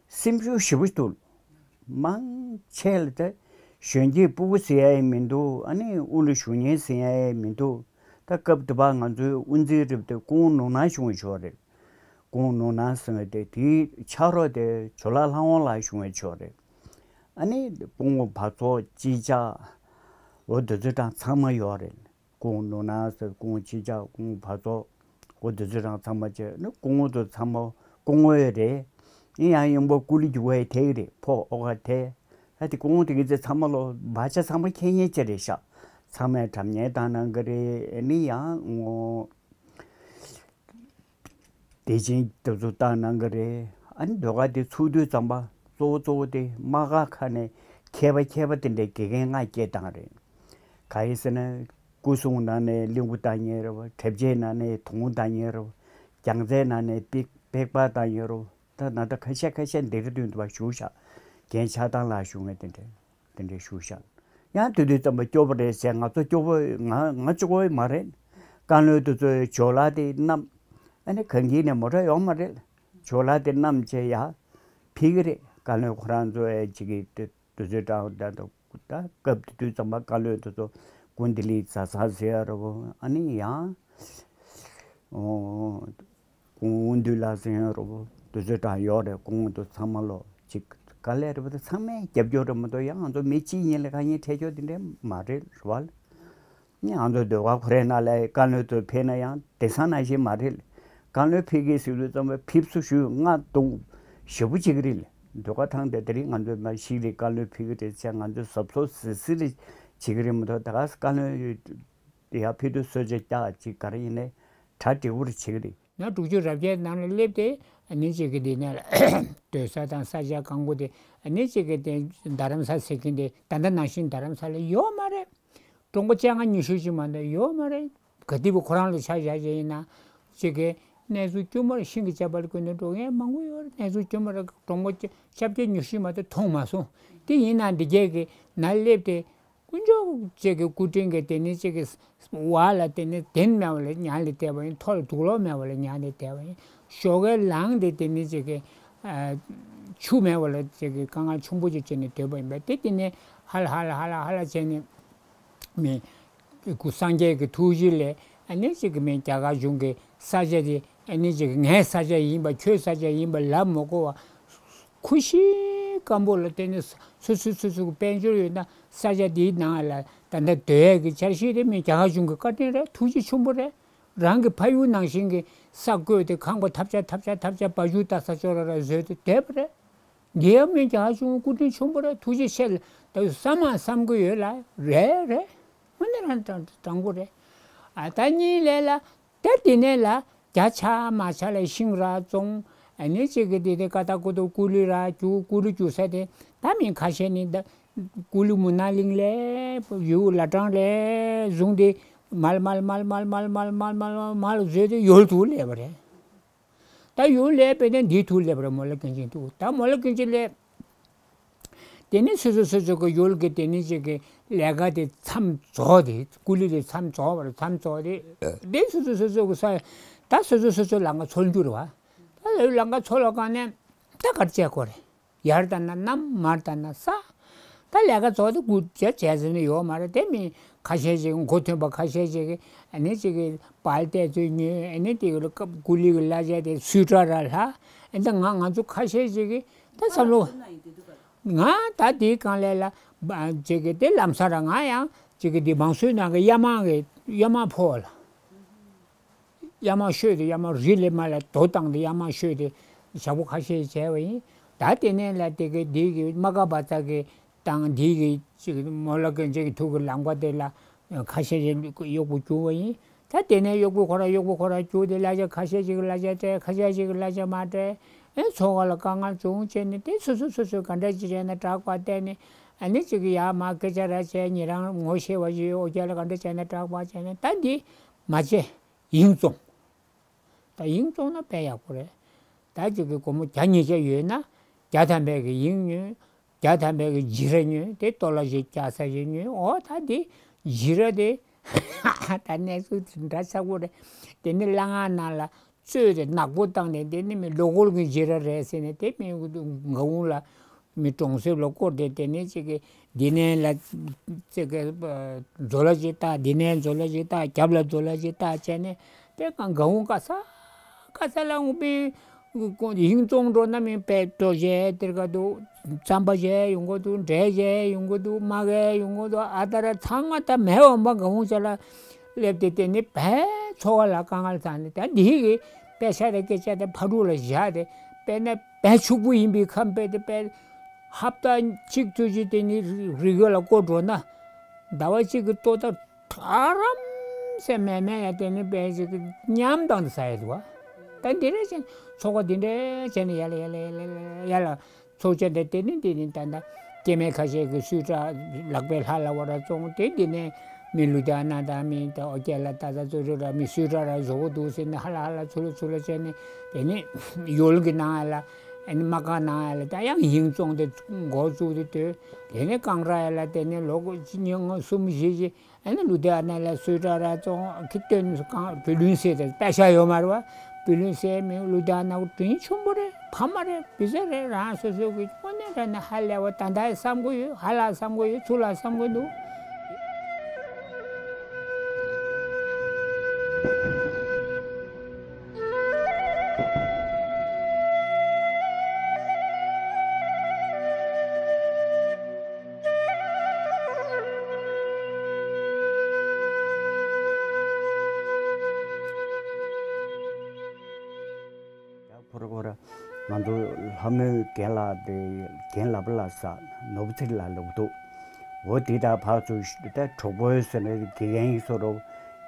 སེམས་ཤུགས་ཞེ་པོ་འདུག་མང་ཆེ་ལ་དེ་གཞོན་སྐྱེས་སྤུ་གུ་ཟེར་ཡ་ཡང་མི་འདུག་ཨ་ནི་དབུ་ལ་བཞུགས་མཁན་ཟེར་ཡ་ཡང་མི་འདུག་ད་སྐབས་དེ་བར་ང་ཚོའི་དབུ་འཛིན་རེད་དེ་སྐུ་ངོ་ནོར་སྣང་ཞུ་བ་ཞོག་རེད། སྐུ་ངོ་ནོར་སྣང་ཟེར་བ་དེ་དེའི་ཕྱག་རོགས་དེ་ཇོ་ལགས་ལྷ་དབང་ལགས་ཞུ་བ་ཞོག་རེད། ཨ་ནི་སྐུ་ངོ་བག་བཙོག་ཅི་ཅག་འོ་དེ་ཚོ་གྲངས་ཚང་མ་ཡོད་རེད། སྐུ་ངོ་ནོར་ནག་ཟེར། སྐུ་ངོ་ཆིག་ཆག་སྐུ་ངོ་བ་ཚོ། འོ་དེ་ཚོ་གྲངས་ཚང་མ་བྱས་ནི་སྐུ་ངོ་ཚོ་ཚང་མ་སྐུ་ངོ་ཡོད་རེད། ཨེ་ཡང་ཡོང་པོ་སྐུ་ལུས་རྒྱུ་བའི་དེ་གི་རེད། ཕོ་ཨོ་ག་དེ། ད་དེ་སྐུ་ངོ་དེ་གི་ཚེ་ཚང་མ་ལོ་བ་ཆ་ཚང་མ་ཁྱེད་ཉེ་ཆ་རེད་ཤག་ཚང་མས་གྲབས་ཉེ་བཏང་གནང་གི་རེད། ཨེ་ནི་ཡང་ངོ་། དེ་བཞིན་དུ་ཚོ་བཏང་གནང་གི་རེད། ཨ་ནི་ཟློས་གར་དེ་ཚུགས་དུས་ཙམ་པ་གཙོ་བོ་གཙོ་བོ་དེ་དམག་སྒར་ཁག་ནས་མཁས་པ་མཁས་པ་དེ་འདྲའི་དགེ་རྒན་ལྔ་སྐྱེས་བཏང་རེད། ག་ཡིན་ཟེར་ན་སྐུ་སྲུང་ནང་ནས་གླིང་བུ་བཏང་མཁན་རེད་བ། གྲྭ་ཆས་ནང་ནས་དུང་བཏང་མཁན་རེད་བ། རྒྱང་རྩེད་ནང་ནས་པིག་པེག་པ་བཏང་མཁན་རེད་བ། ད་ན་ད་ཁ་ཤས་ཁ་ཤས་འདི་རེད་འདུག་འདུག་བ་ཞུ་ཤག་རྒན་ཆགས་སྡང་ལ་ཞུ་མཁན་དེ་འདྲ། དེ་འདྲའི་ཞུ་ཤག་ཡང་དེ་དུས་ཙམ་པ་སྐྱོ་པོ་རེད་ཟེར། ང་ཚོ་སྐྱོ་པོ་ང་ང་གཅིག་པོ་མ་རེད། བཀའ་བློན་དེ་ཚོའི་ཇོ་ལགས་དེ་བསྣམས། ཨ་ནི་གངས་སྐྱིད་ནས་མོ་ཊ་ཡོང་མ་རེད། ཇོ་ལགས་དེ་བསྣམས་བྱས་ཡར་ཕེབས་ཀྱི་རེད། བཀའ་བློན་ཁོ་རང་ཚོ་ཨེ་ཅིག་གི་དུས་དུས་ཚོད་གྲངས་ད་ད་ད་སྐབས་དེ་དུས་ཙམ་པ་བཀའ་བློན་དེ་ཚོ་ཀུན་བདེ་ལེགས་བཟའ་ཚང་ཟེར་ཡ་རེད་བོ། ཨ་ནི་ཡང་། ཨོ། ཀུན་འདུས་ལགས་ཟེར་ཡོད་རེད་བོ། དུས་ཚོད་གྲངས་ཡོད་རེད། ཀུན་འདུས་ཚང་མ་ལོ་ཅིག་དཀའ་ལས་རེད་བོ། ད་ཚང་མས་རྒྱབ་སྐྱོར་རེད་མ་གཏོགས་ཡང་ང་ཚོ་མི་གཅིག་གཉིས་ལ་དཀའ་ངལ་འཕྲད་ཆོག་དེ་འདྲ་མ་རེད་རེད་བ། ནི་ང་ཚོ་ཟློས་གར་ཁོ་རའི་ནང་ལ་བཀའ་བློན་ཚོ་ཕེབས་ན་ཡང་དེང་སང་ནང་བཞིན་མ་རེད། བཀའ་བློན་ཕེབས་ཀྱི་ཟེར་དུས་ཙམ་པ་ཕེབས་བསུ་ཞུ་ལྔ་བརྡུང་ཞེ་པོ་བྱེད་ཀྱི་རེད། ཟློས་གར་ཐང་དེ་དེ་རིང་ང་ཚོ་མ་ཤི་རེད། བཀའ་བློན་ཕེབས་ཀྱི་རེད་ཟེར་ང་ཚོ་གཟབ་གཟབ་གཟིགས་གཟིགས་རེད་བྱེད་ཀྱི་རེད་མ་གཏོགས། ད་ག་སེ་བཀའ་བློན་ཡ་ཕེབས་དུས་གསོལ་ཇ་རྒྱག་ཅིག་ག་རེ་ཡིན་ནའི་གྲ་འགྲིག་པོ་རེ་བྱེད་ཀྱི་རེད། ང་དྲུག་ཅུ་རེ་བརྒྱད་ནང་ལ་སླེབས་ཏེ་ཨ་ནི་ཅིག་གི་འདི་ནས་སྡོད་ས་དང་ས་ཆ་གང་པོ་དེ་ཨ་ནི་ཅིག་གི་དེ་རྡ་རམ་ས་ཟེར་མཁན་དེ་ད་ལྟ་ནང་བཞིན་རྡ་རམ་ས་ལ་ཡོད་མ་རེད། གྲོང་པ་བཅོ་ལྔ་ཉི་ཤུ་ཅིག་མ་གཏོགས་ཡོད་མ་རེད། ག་དུས་བུ་ཁོ་རང་ལ་ཆ་བཞག་བྱས་ཡིན་ན་ཅིག་གི་གནས་ཚུལ་དཀྱུས་མ་རེད། ཤིང་གི་ཆ་བར་ཀུན་ནས་འགྲོ་མཁན་མང་པོ་ཡོད་རེད། གནས་ཚུལ་དཀྱུས་མ་རེད། གྲོང་པ་བཅོ་ལྔ་ཉི་ཤུ་མ་གཏོགས་མཐོང་མ་སོང་། དེ་ཡིན་ན་འདི་གས་ཀྱི་ནང་སླེབས་ཏེ། དཀོན་མཆོག་ཅིག་གི་སྐུ་དྲིན་གྱིས་དེ་ནི་ཅིག་གི་བ་ལ་དེ་ནི་གདན་མེད་པ་ལ་ཉལ་ཏེ་བསྡད་པ་ཡིན། མཐོ་ལ་དུག་ལོག་མེད་པ་ལ་ཉལ་ཏེ་བསྡད་པ་ཡིན། ཞོགས་ཀའི་ལངས་ཏེ་དེ་ནི་ཅིག་གི་ཨ་ཆུ་མེད་པ་ལ་ཅིག་གི་དཀའ་ངལ་ཆེན་པོ་ཅིག་བྱས་ནས་སྡོད་པ་ཡིན་པས། དེ་དེ་ནི་ཧ་ལ་ཧ་ལ་ཧ་ལ་ཧ་ལ་བྱས་ནས་མི་སྐུ་སངས་རྒྱས་ཀྱི་ཐུགས་རྗེ་ལས་ཨ་ནི་ཅིག་གི་མི་རྒྱ་གར་གཞུང་གི་ས་ཆ་དེ་ཨ་ནི་ཅིག་གི་ངའི་ས་ཆ་ཡིན་པ་ཁྱོའི་ས་ཆ་ཡིན་པ་ལབ་མ་དགོས་པ། ཁུ་ཤི་སྐམ་པོ་ལ་བརྟེན་ནས་སོ་སོ་སོ་སོ་གི་དཔལ་འབྱོར་ཡོད་ན་ས་ཆ་དེའི་ནང་ལ་ད་ལྟ་སྡོད་ཡས་ཀྱི་འཆར་གཞི་དེ་མི་རྒྱ་གར་གཞུང་གི་བཀའ་དྲིན་རེད། ཐུགས་རྗེ་ཆེན་པོ་རེད། རང་གི་ཕ་ཡུལ་ནང་བཞིན་གྱི་ས་བརྐོས་ཏེ་ཁང་པ་ཐབས་ཆག་ཐབས་ཆག་ཐབས་ཆག་སྦ་ཆུ་ལྟ་ས་ཅོག་ར་ར་བཟོས་ཏེ་བསྡད་པ་རེད། འདི་ཡང་མི་རྒྱ་གར་གཞུང་གི་སྐུ་དྲིན་ཆེན་པོ་རེད། ཐུགས་རྗེ་ཆེ་ལ་ད་བསམ་མ་བསམ་གི་ཡོད་ལ། རེད་རེད། དངོས་གནས་རང་དྲང་དྲང་པོ་རེད། ཨ་ད་གཉིས་ལས་ལ། ད་དེ་ནས་ལ་རྒྱ་ཆག་མ་ཆག་ལ་ཤིང་ར་བཙོང་། ཨ་ནི་གཅིག་གི་དེ་དེ་ཀ་ད་ཀུ་ཏུ་ཀུ་ལི་ར་རྒྱུ། ཀུ་ལི་རྒྱུ་ས་དེ་ད་མི་ཁ་ཤས་ནི་ད་ཀུ་ལི་མུ་ན་གླིང་ལས་ཡུལ་ལ་གྲང་ལས་བཟུང་སྟེ་མལ་མལ་མལ་བཟོས་ཏེ་ཡོལ་དུ་སླེབས་པ་རེད། ད་ཡུལ་ལས་པས་ནས་འདིའི་ཐུགས་ལེབ་རེད། མོ་ལ་ཀུན་མཁྱེན་ཐུགས། ད་མོ་ལ་ཀུན་མཁྱེན་ལས། དེ་ནས་སོ་སོ་སོ་སོ་གི་ཡུལ་གྱི་དེ་ནས་ཅིག་གི་ལས་ཀ་དེ་མཚམས་རྫོགས་ཏེ། ཀུ་ལི་དེ་མཚམས་རྫོགས་པ་རེད། མཚམས་རྫོགས་ཏེ། དེ་སོ་སོ་སོ་སོ་གི་ས། ད་སོ་སོ་སོ་སོ་ལམ་ཁ་འཚོལ་རྒྱུ་རེད་བ། ད་ལམ་ཁ་འཚོལ་བ་གང་ནས་ད་གར་བྱེད་དགོས་རེད། ཡར་ལྟ་ན་གནམ། མར་ལྟ་ན་ས། ད་ལས་ཀ་རྫོགས་ཏེ་སྒུག་བྱས་བྱས་ཟིན་ནི་ཡོད་མ་རེད། དེ་མི་ཁ་ཤས་ཅིག་མགོ་ཐོན་པ་ཁ་ཤས་ཅིག་གིས་ཨ་ནི་ཅིག་གིས་བལ་ཏེ་ཚོས་ཉོས། ཨ་ནི་དེ་གི་ལ་སྐབས་ཀུ་ལི་གི་གླ་ཆ་དེ་སུས་ཏྲ་ར་ལྷག་ཨ་ནི་ང་ང་ཚོ་ཁ་ཤས་ཅིག་གིས་ད་བསམ་བློ། ང་ད་དེའི་སྒང་ལས་ལ་ཅིག་གིས་དེ་ལམ་སང་ར་ང་ཡང་ཅིག་གིས་དེ་མང་སུའི་ནང་གི་གཡའ་མ་གི་གཡའ་མ་ཕོ་ལ། གཡའ་མ་བཤོས་ཏེ། གཡའ་མ་རི་ལས་མར་ལ་རྡོ་བཏང་སྟེ་གཡའ་མ་བཤོས་ཏེ་ཞག་པོ་ཁ་ཤས་བྱས་པ་ཡིན། ད་དེ་ནས་ལ་དེ་གི་འདི་གི་མ་ཀ་བ་ཙ་གི་དང་འདི་གི་ཅིག་མོ་ལ་ཀུན་མཁྱེན་གྱི་ཐུགས་ཀྱི་ལམ་ཁ་དེ་ལ་ཁ་ཤས་ཅིག་གཡོག་པོ་བསྒྱུར་བ་ཡིན། ད་དེ་ནས་གཡོག་པོ་ཁོ་ར་གཡོག་པོ་ཁོ་ར་བསྒྱུར་ཏེ་གླ་ཆ་ཁ་ཤས་ཅིག་གི་གླ་ཆ་སྤྲད། ཁ་ཤས་ཅིག་གི་གླ་ཆ་མ་སྤྲད། ཨེ་འཚོ་བ་ལ་དཀའ་ངལ་བྱུང་བྱས་ནས། དེ་སོ་སོ་སོ་སོས་ག་འདྲ་ཅིག་བྱས་ན་དྲག་པ་བལྟས་ནས། ཨ་ནི་ཅིག་གི་ཡར་མར་སྐད་ཆ་ར་བྱས། ཉེ་རང་ངོ་ཤེས་པ་ཞིག་ཡོད། ཨོ་རྒྱ་ལ་ག་འདྲ་བྱས་ན་དྲག་པ་བྱས་ནས། ད་འདི་མ་བྱེད། ཡིན་བཙོང་། ད་ཡིན་བཙོང་ན་དཔེ་ཡག་པོ་རེད། ད་ཅིག་གི་སྒོར་མོ་བརྒྱ་ཉིས་བརྒྱ་ཡོད་ན་བརྒྱ་ཐམ་པའི་གི་ཡིན་ཉོས། བརྒྱ་ཐམ་པའི་གི་བྱི་ར་ཉོས། དེ་ཏོ་ལ་ཞིག་རྒྱག་ས་ཞིག་ཉོས། འོ་ད་དེ་བྱི་ར་དེ་ད་གནས་ཚུལ་དེ་འདྲ་ཆགས་པོ་རེད། དེ་ནི་གླ་རྔན་ནང་ལ་བཙོས་ཏེ་ནག་པོ་བཏང་ནས། དེ་ནི་མི་ལོ་འཁོར་གྱི་བྱི་ར་རེད་ཟེར་ནས། དེ་མི་མག་དབང་ལ་མི་གྲོང་གསེབ་ལ་བསྐོར་ཏེ། དེ་ནས་ཅིག་གི་འདི་ནས་ལ་ཅིག་གི་མཛོ་ལ་ཅིག་བཏགས། འདི་ནས་མཛོ་ལ་ཅིག་བཏགས། རྒྱབ་ལ་མཛོ་ལ་ཅིག་བཏགས་བྱས་ནས། དེ་གང་མག་དབང་ག་ས་ག་ས་ལ་འོང་པའི་ ཡིན་བཙོང་འགྲོ་ན་མིན་པད་སྤྲོ་བྱས་དེར་ག་འདུག་རྩམ་པ་བྱས་ཡོང་གི་འདུག་འབྲས་བྱས་ཡོང་གི་འདུག་མ་གས་ཡོང་གི་འདུག་ཨ་ད་ར་ཚང་མ་ད་མེ་འོང་པ་ག་ཧུང་ཅ་ལ་སླེབས་ཏེ་དེ་ནི་བས་འཚོ་བ་ལ་དཀའ་ངལ་བཟང་ནས་ད་འདི་གི་པད་ཤ་དང་སྐད་ཆ་དེ་ཕ་ཕྲུག་ལ་བཞག་སྟེ་དཔེར་ན་བས་ཕྱུག་པོ་ཡིན་པའི་ཁམས་དཔེ་དེ་དཔེ་ཧབ་ཏ་གཅིག་ཙམ་ཅིག་དེ་ནི་རི་རྒྱུད་ལ་བསྐོར་འགྲོ་ན་ཟླ་བ་གཅིག་གི་ལྟོ་ད་ཨ་རམ་སེ་མེ་མེ་ཡ་དེ་ནི་དཔེ་ཞིག་མཉམ་དང་དུ་ཟ་ཡ་འདུག་བ། ད་འདི་རེ་ཅན་ཚོགས་པ་འདི་འདྲ་བྱས་ནས་ཡ་ལ་ཡ་ལ་ཡ་ལ་ཡ་ལ་ཚོགས་བྱས་ཏེ་དེ་ནི་འདི་ནི་ད་ད་སྐྱེ་དམན་ཁ་ཤས་ཀྱི་སུས་ཀྲ་ལག་པའི་ལྷ་ལ་བ་ར་བཙོང་དེ་འདི་ནས་མི་ལུ་དེ་ཨ་ན་དང་མི་ད་ཨོ་ཀྱེ་ལ་ད་ད་ཚོ་རེ་ར་མི་སུས་ཀྲ་ར་བཟོ་གི་འདུག་ཟེར་ནས་ཧ་ལ་ཧ་ལ་ཚུ་ལ་ཚུ་ལ་བྱས་ནས་དེ་ནི་ཡོལ་གྱི་ནང་ལ་ཨ་ནི་མ་ཀ་ནང་ལ་ད་ཡང་ཡིན་བཙོང་དེ་འགོ་བཙུགས་དེ་དོད་དེ་ནི་རྐང་ར་ཡ་ལ་དེ་ནི་ལོ་གཅིག་གཉིས་གསུམ་བཞི་བཞི། ཨ་ནི་ལུ་དེ་ཨ་ན་ལ་སུས་ཀྲ་ར་བཙོང་གི་སྟོན་གང་བུ་ལོན་ཟེར་ཏེ་པད་ཤ་ཡོད་མ་རེད་བ། བུ་ལོན་ཟེར་མི་ལུ་དེ་ཨ་ན་གོ་དྲིན་ཆེན་པོ་རེད། ཕ་མ་རེད། བི་ཟ་རེད། རང་སོ་སོ་གི་དངོས་གནས་དྲན་ན་ཧ་ལས་བ་ད་ལྟ་བསམ་གི་ཡོད། ཧ་ལ་བསམ་གི་ཡོད། ཚུར་ལ་བསམ་གི་འདུག་ཕོར་ཁོ་ར་ང་ཚོ་ལྷ་མོའི་རྒན་ལགས་དེ་རྒན་ལགས་པ་ལ་ས་ནོར་བུ་ཚེ་རིང་ལགས་ལབ་འདུག་འོ་དེ་དང་ཕར་ཚུར་ད་གྲོགས་པོའི་ཟེར་ན་དགེ་རྒན་ཡིན་བཟོ་འདྲ་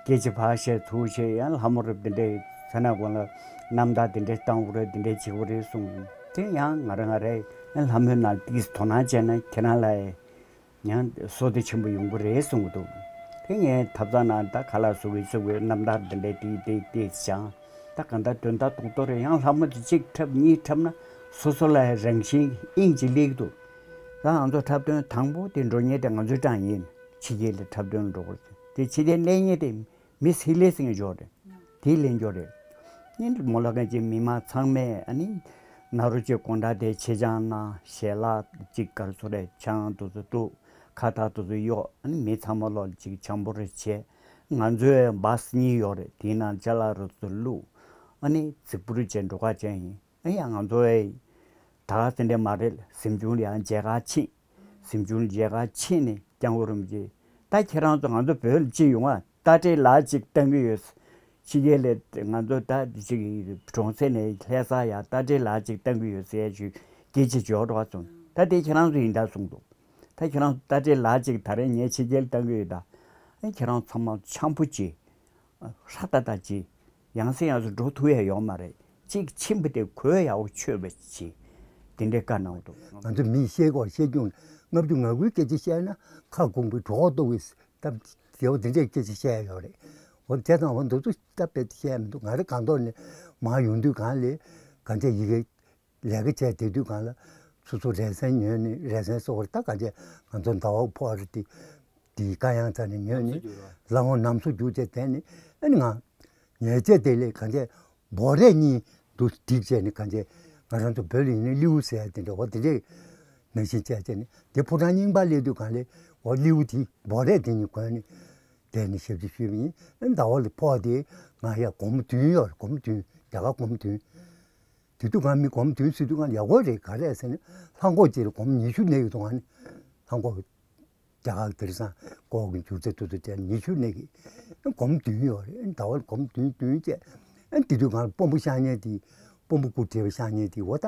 སྐད་ཆ་ཕར་བཤད་ཚུར་བཤད་ཡང་ལྷ་མོ་རབ་དེ་འདྲའི་ས་ན་གོང་ལ་རྣམ་ཐར་དེ་འདྲའི་བཏང་དགོས་རེད། དེ་འདྲའི་བྱེད་དགོས་རེད་གསུངས། དེ་ཡང་ང་རང་ང་རེ་ཡང་ལྷ་མོའི་ནང་ཏིས་དོ་སྣང་བྱས་ན་ཁྱེད་རང་ལ་ཡང་བསོད་བདེ་ཆེན་པོ་ཡོང་གི་རེད་གསུང་གི་འདུག་དེ་ངས་ཐབ་ཚང་ནང་ད་ཁ་ལག་བཟོ་གི་བཟོ་གི་རྣམ་ཐར་འདི་འདྲའི་ཏིག་ཏིག་ཏིག་སྦྱང་། ད་གང་ལྟར་དོན་དག་རྡོག་རྡོག་རེད། ཡང་ལྷག་མ་དེ་གཅིག་འཁྲབ་གཉིས་འཁྲབ་ན་སོ་སོ་ལ་རང་བཞིན་དབྱིངས་ཅིག་སླེབས་ཀྱི་འདུག་ད་ང་ཚོ་འཁྲབ་སྟོན་དང་པོ་དེ་འགྲོ་མཁན་དེ་ང་ཚོའི་ཀྲང་ཡིན། ཕྱི་རྒྱལ་ལ་འཁྲབ་སྟོན་འགྲོ་དགོས་དེ་ཕྱི་རྒྱལ་སླེབས་མཁན་དེ་མི་སི་ལེ་སིང་འབྱོར་རེད། དེ་ལེན་འབྱོར་རེད། ཨ་ནི་མོ་ལ་ཀན་གྱི་མི་མང་ཚང་མས་ཨ་ནི་ན་རོ་ཅེ་དགོང་དག་དེ་ཆེ་ཆང་ན་ཞལ་ལག་ཅིག་གར་སོ་རེ་ཆང་དུ་སུ་དུ་ཁ་ཐག་དུ་སུ་གཡོག་ཨ་ནི་མི་ཚང་མ་ལོ་ཅིག་ཆང་པོ་རེ་བྱས། ང་ཚོའི་བཱས་གཉིས་ཡོད་རེད། དེའི་ནང་ཅ་ལག་རུ་སུ་བླུགས། ཨ་ནི་རྫིག་པོ་རུ་བྱས་འགྲོ་ཁ་ཅན་ཡིན། ཨ་ཡང་ང་ཚོའི་ད་ག་ཟེ་འདྲ་མ་རེད། གཟིམ་ཆུང་ལ་ཡང་མཇལ་ཁ་ཕྱིན། གཟིམ་ཆུང་མཇལ་ཁ་ཕྱིན་ནས་སྐྱབས་མགོན་རིན་པོ་ཆེ། ད་ཁྱེད་རང་ཚོ་ང་ཚོ་བོད་ལ་ཅི་ཡོང་ང་རྟ་དྲེལ་ལག་ཅིག་བཏང་གི་ཡོད། ཕྱི་རྒྱལ་ལ་ང་ཚོ་ད་ཅིག་གྲོང་གསེབ་ནས་ལྷ་ས་ཡ་རྟ་དྲེལ་ལག་ཅིག་བཏང་གི་ཡོད་ཟེར་ཞུ་སྐད་ཆ་འཇོག་འགྲོ་བ་སོང་། ད་དེ་ཁྱེད་རང་ཚོ་ཡིན་ད་གསུངས་འདུག་ད་ཁྱེད་རང་ཚོ་རྟ་དྲེལ་ལག་ཅིག་ད་རེས་ངས་ཕྱི་རྒྱལ་བཏང་གི་ཡོད་ད། ཨ་ཁྱེད་རང་ཚང་མ་འཆམ་པོ་བྱེད། ཧྲ་ཏ་ཏ་ཅི། ཡང་སེ་ཡང་སེ་འགྲོ་ཐུབ་ཡ་ཡོད་མ་རེད། གཅིག་ཕྱིན་པ་དེ་གོས་ཡག་པོ་མཆོད་པ་བྱེད། དེ་འདྲའི་བཀའ་གནང་འདུག་ང་ཚོ་མིས་བཤད་སྐོར་བཤད་རྒྱུ་ལྔ་བཅུ་ང་དགུའི་སྐད་ཆ་བཤད་ན་ཁ་སྐོང་པའི་གྲོགས་གཏོགས་པའི་སྟབས་བདེ་བོ་དེ་འདྲའི་སྐད་ཆ་བཤད་ཡ་ཡོད་རེད། འོ་དེ་དང་འོ་འདི་ཚོ་སྟབས་བདེ་བཤད་ཡ་མི་འདུག་ང་རེ་སྒང་ཐོག་ནས་མར་ཡོང་དུས་གང་ལས་གང་ཆ་ཡི་གེ་ལས་ཀ་བྱས་བསྡད་དུས་གང་ལ་སོ་སོ་རེ་སེན་ཉོས་ནས་རེ་སེན་སོགས་ད་གང་བྱས་ང་ཚོ་ཟླ་བ་ཕོག་རེད་དེ། དེའི་དཀའ་ཡང་ཚ་ནས་ཉོས་ནས་ལ་འོང་ནམ་སོ་རྒྱུག་བྱས་དེ་ནས་ཨ་ནི་ང་ཉལ་བྱས་དེ་ལས་གང་བྱས་འབོ་རས་གཉིས་འདུག་སྒྲིག་བྱས་ནས་གང་བྱས་ང་རང་ཚོ་བོད་ལ་ཡིན་ན་ལིའུ་ཟེར་ཡ་དེ་འདྲ་འོ་དེ་འདྲས་ནང་བཞིན་བྱས་བྱས་ནས་དེ་ཕོ་བྲང་རྙིང་པ་སླེབས་དུས་གང་ལས་འོ་ལིའུ་དེ་འབོ་རས་དེ་གཉིས་གོན་ནས་བསྡད་ནས་ཞབས་ཕྱི་ཞུས་པ་ཡིན། ཨ་ནི་ཟླ་བ་ལ་ཕོག་དེ་ང་ཡ་སྒོར་མོ་བདུན་ཡོད་རེད། སྒོར་མོ་བདུན་རྒྱ་གར་སྒོར་མོ་བདུན། དེ་དུས་ང་མི་སྒོར་མོ་བདུན་ཟེར་དུས་ང་ཡག་པོ་རེད་ག་རེ་ཟེར་ན་ལྷམ་གོག་ཅིག་ལ་སྒོར་མོ་ཉི་ཤུ་གནས་ཡོད་འདུག་ང་ནི་ལྷམ་གོག་རྒྱ་གར་དེང་སང་ལྐོག་གི་འཇུག་རྩལ་ཏུ་ཏུ་བྱས་ཉི་ཤུ་ནས་ཀྱི་སྒོར་མོ་བདུན་ཡོད་རེད། ཟླ་བ་ལ་སྒོར་མོ་བདུན་བདུན་བྱས། ཨ་དེ་དུས་ང་ལ་དཔོན་པོ་ཤག་ཉལ་དེ་དཔོན་པོ་སྐུ་བགྲེས་པ་ཤག་ཉལ་དེ་འོ་ད་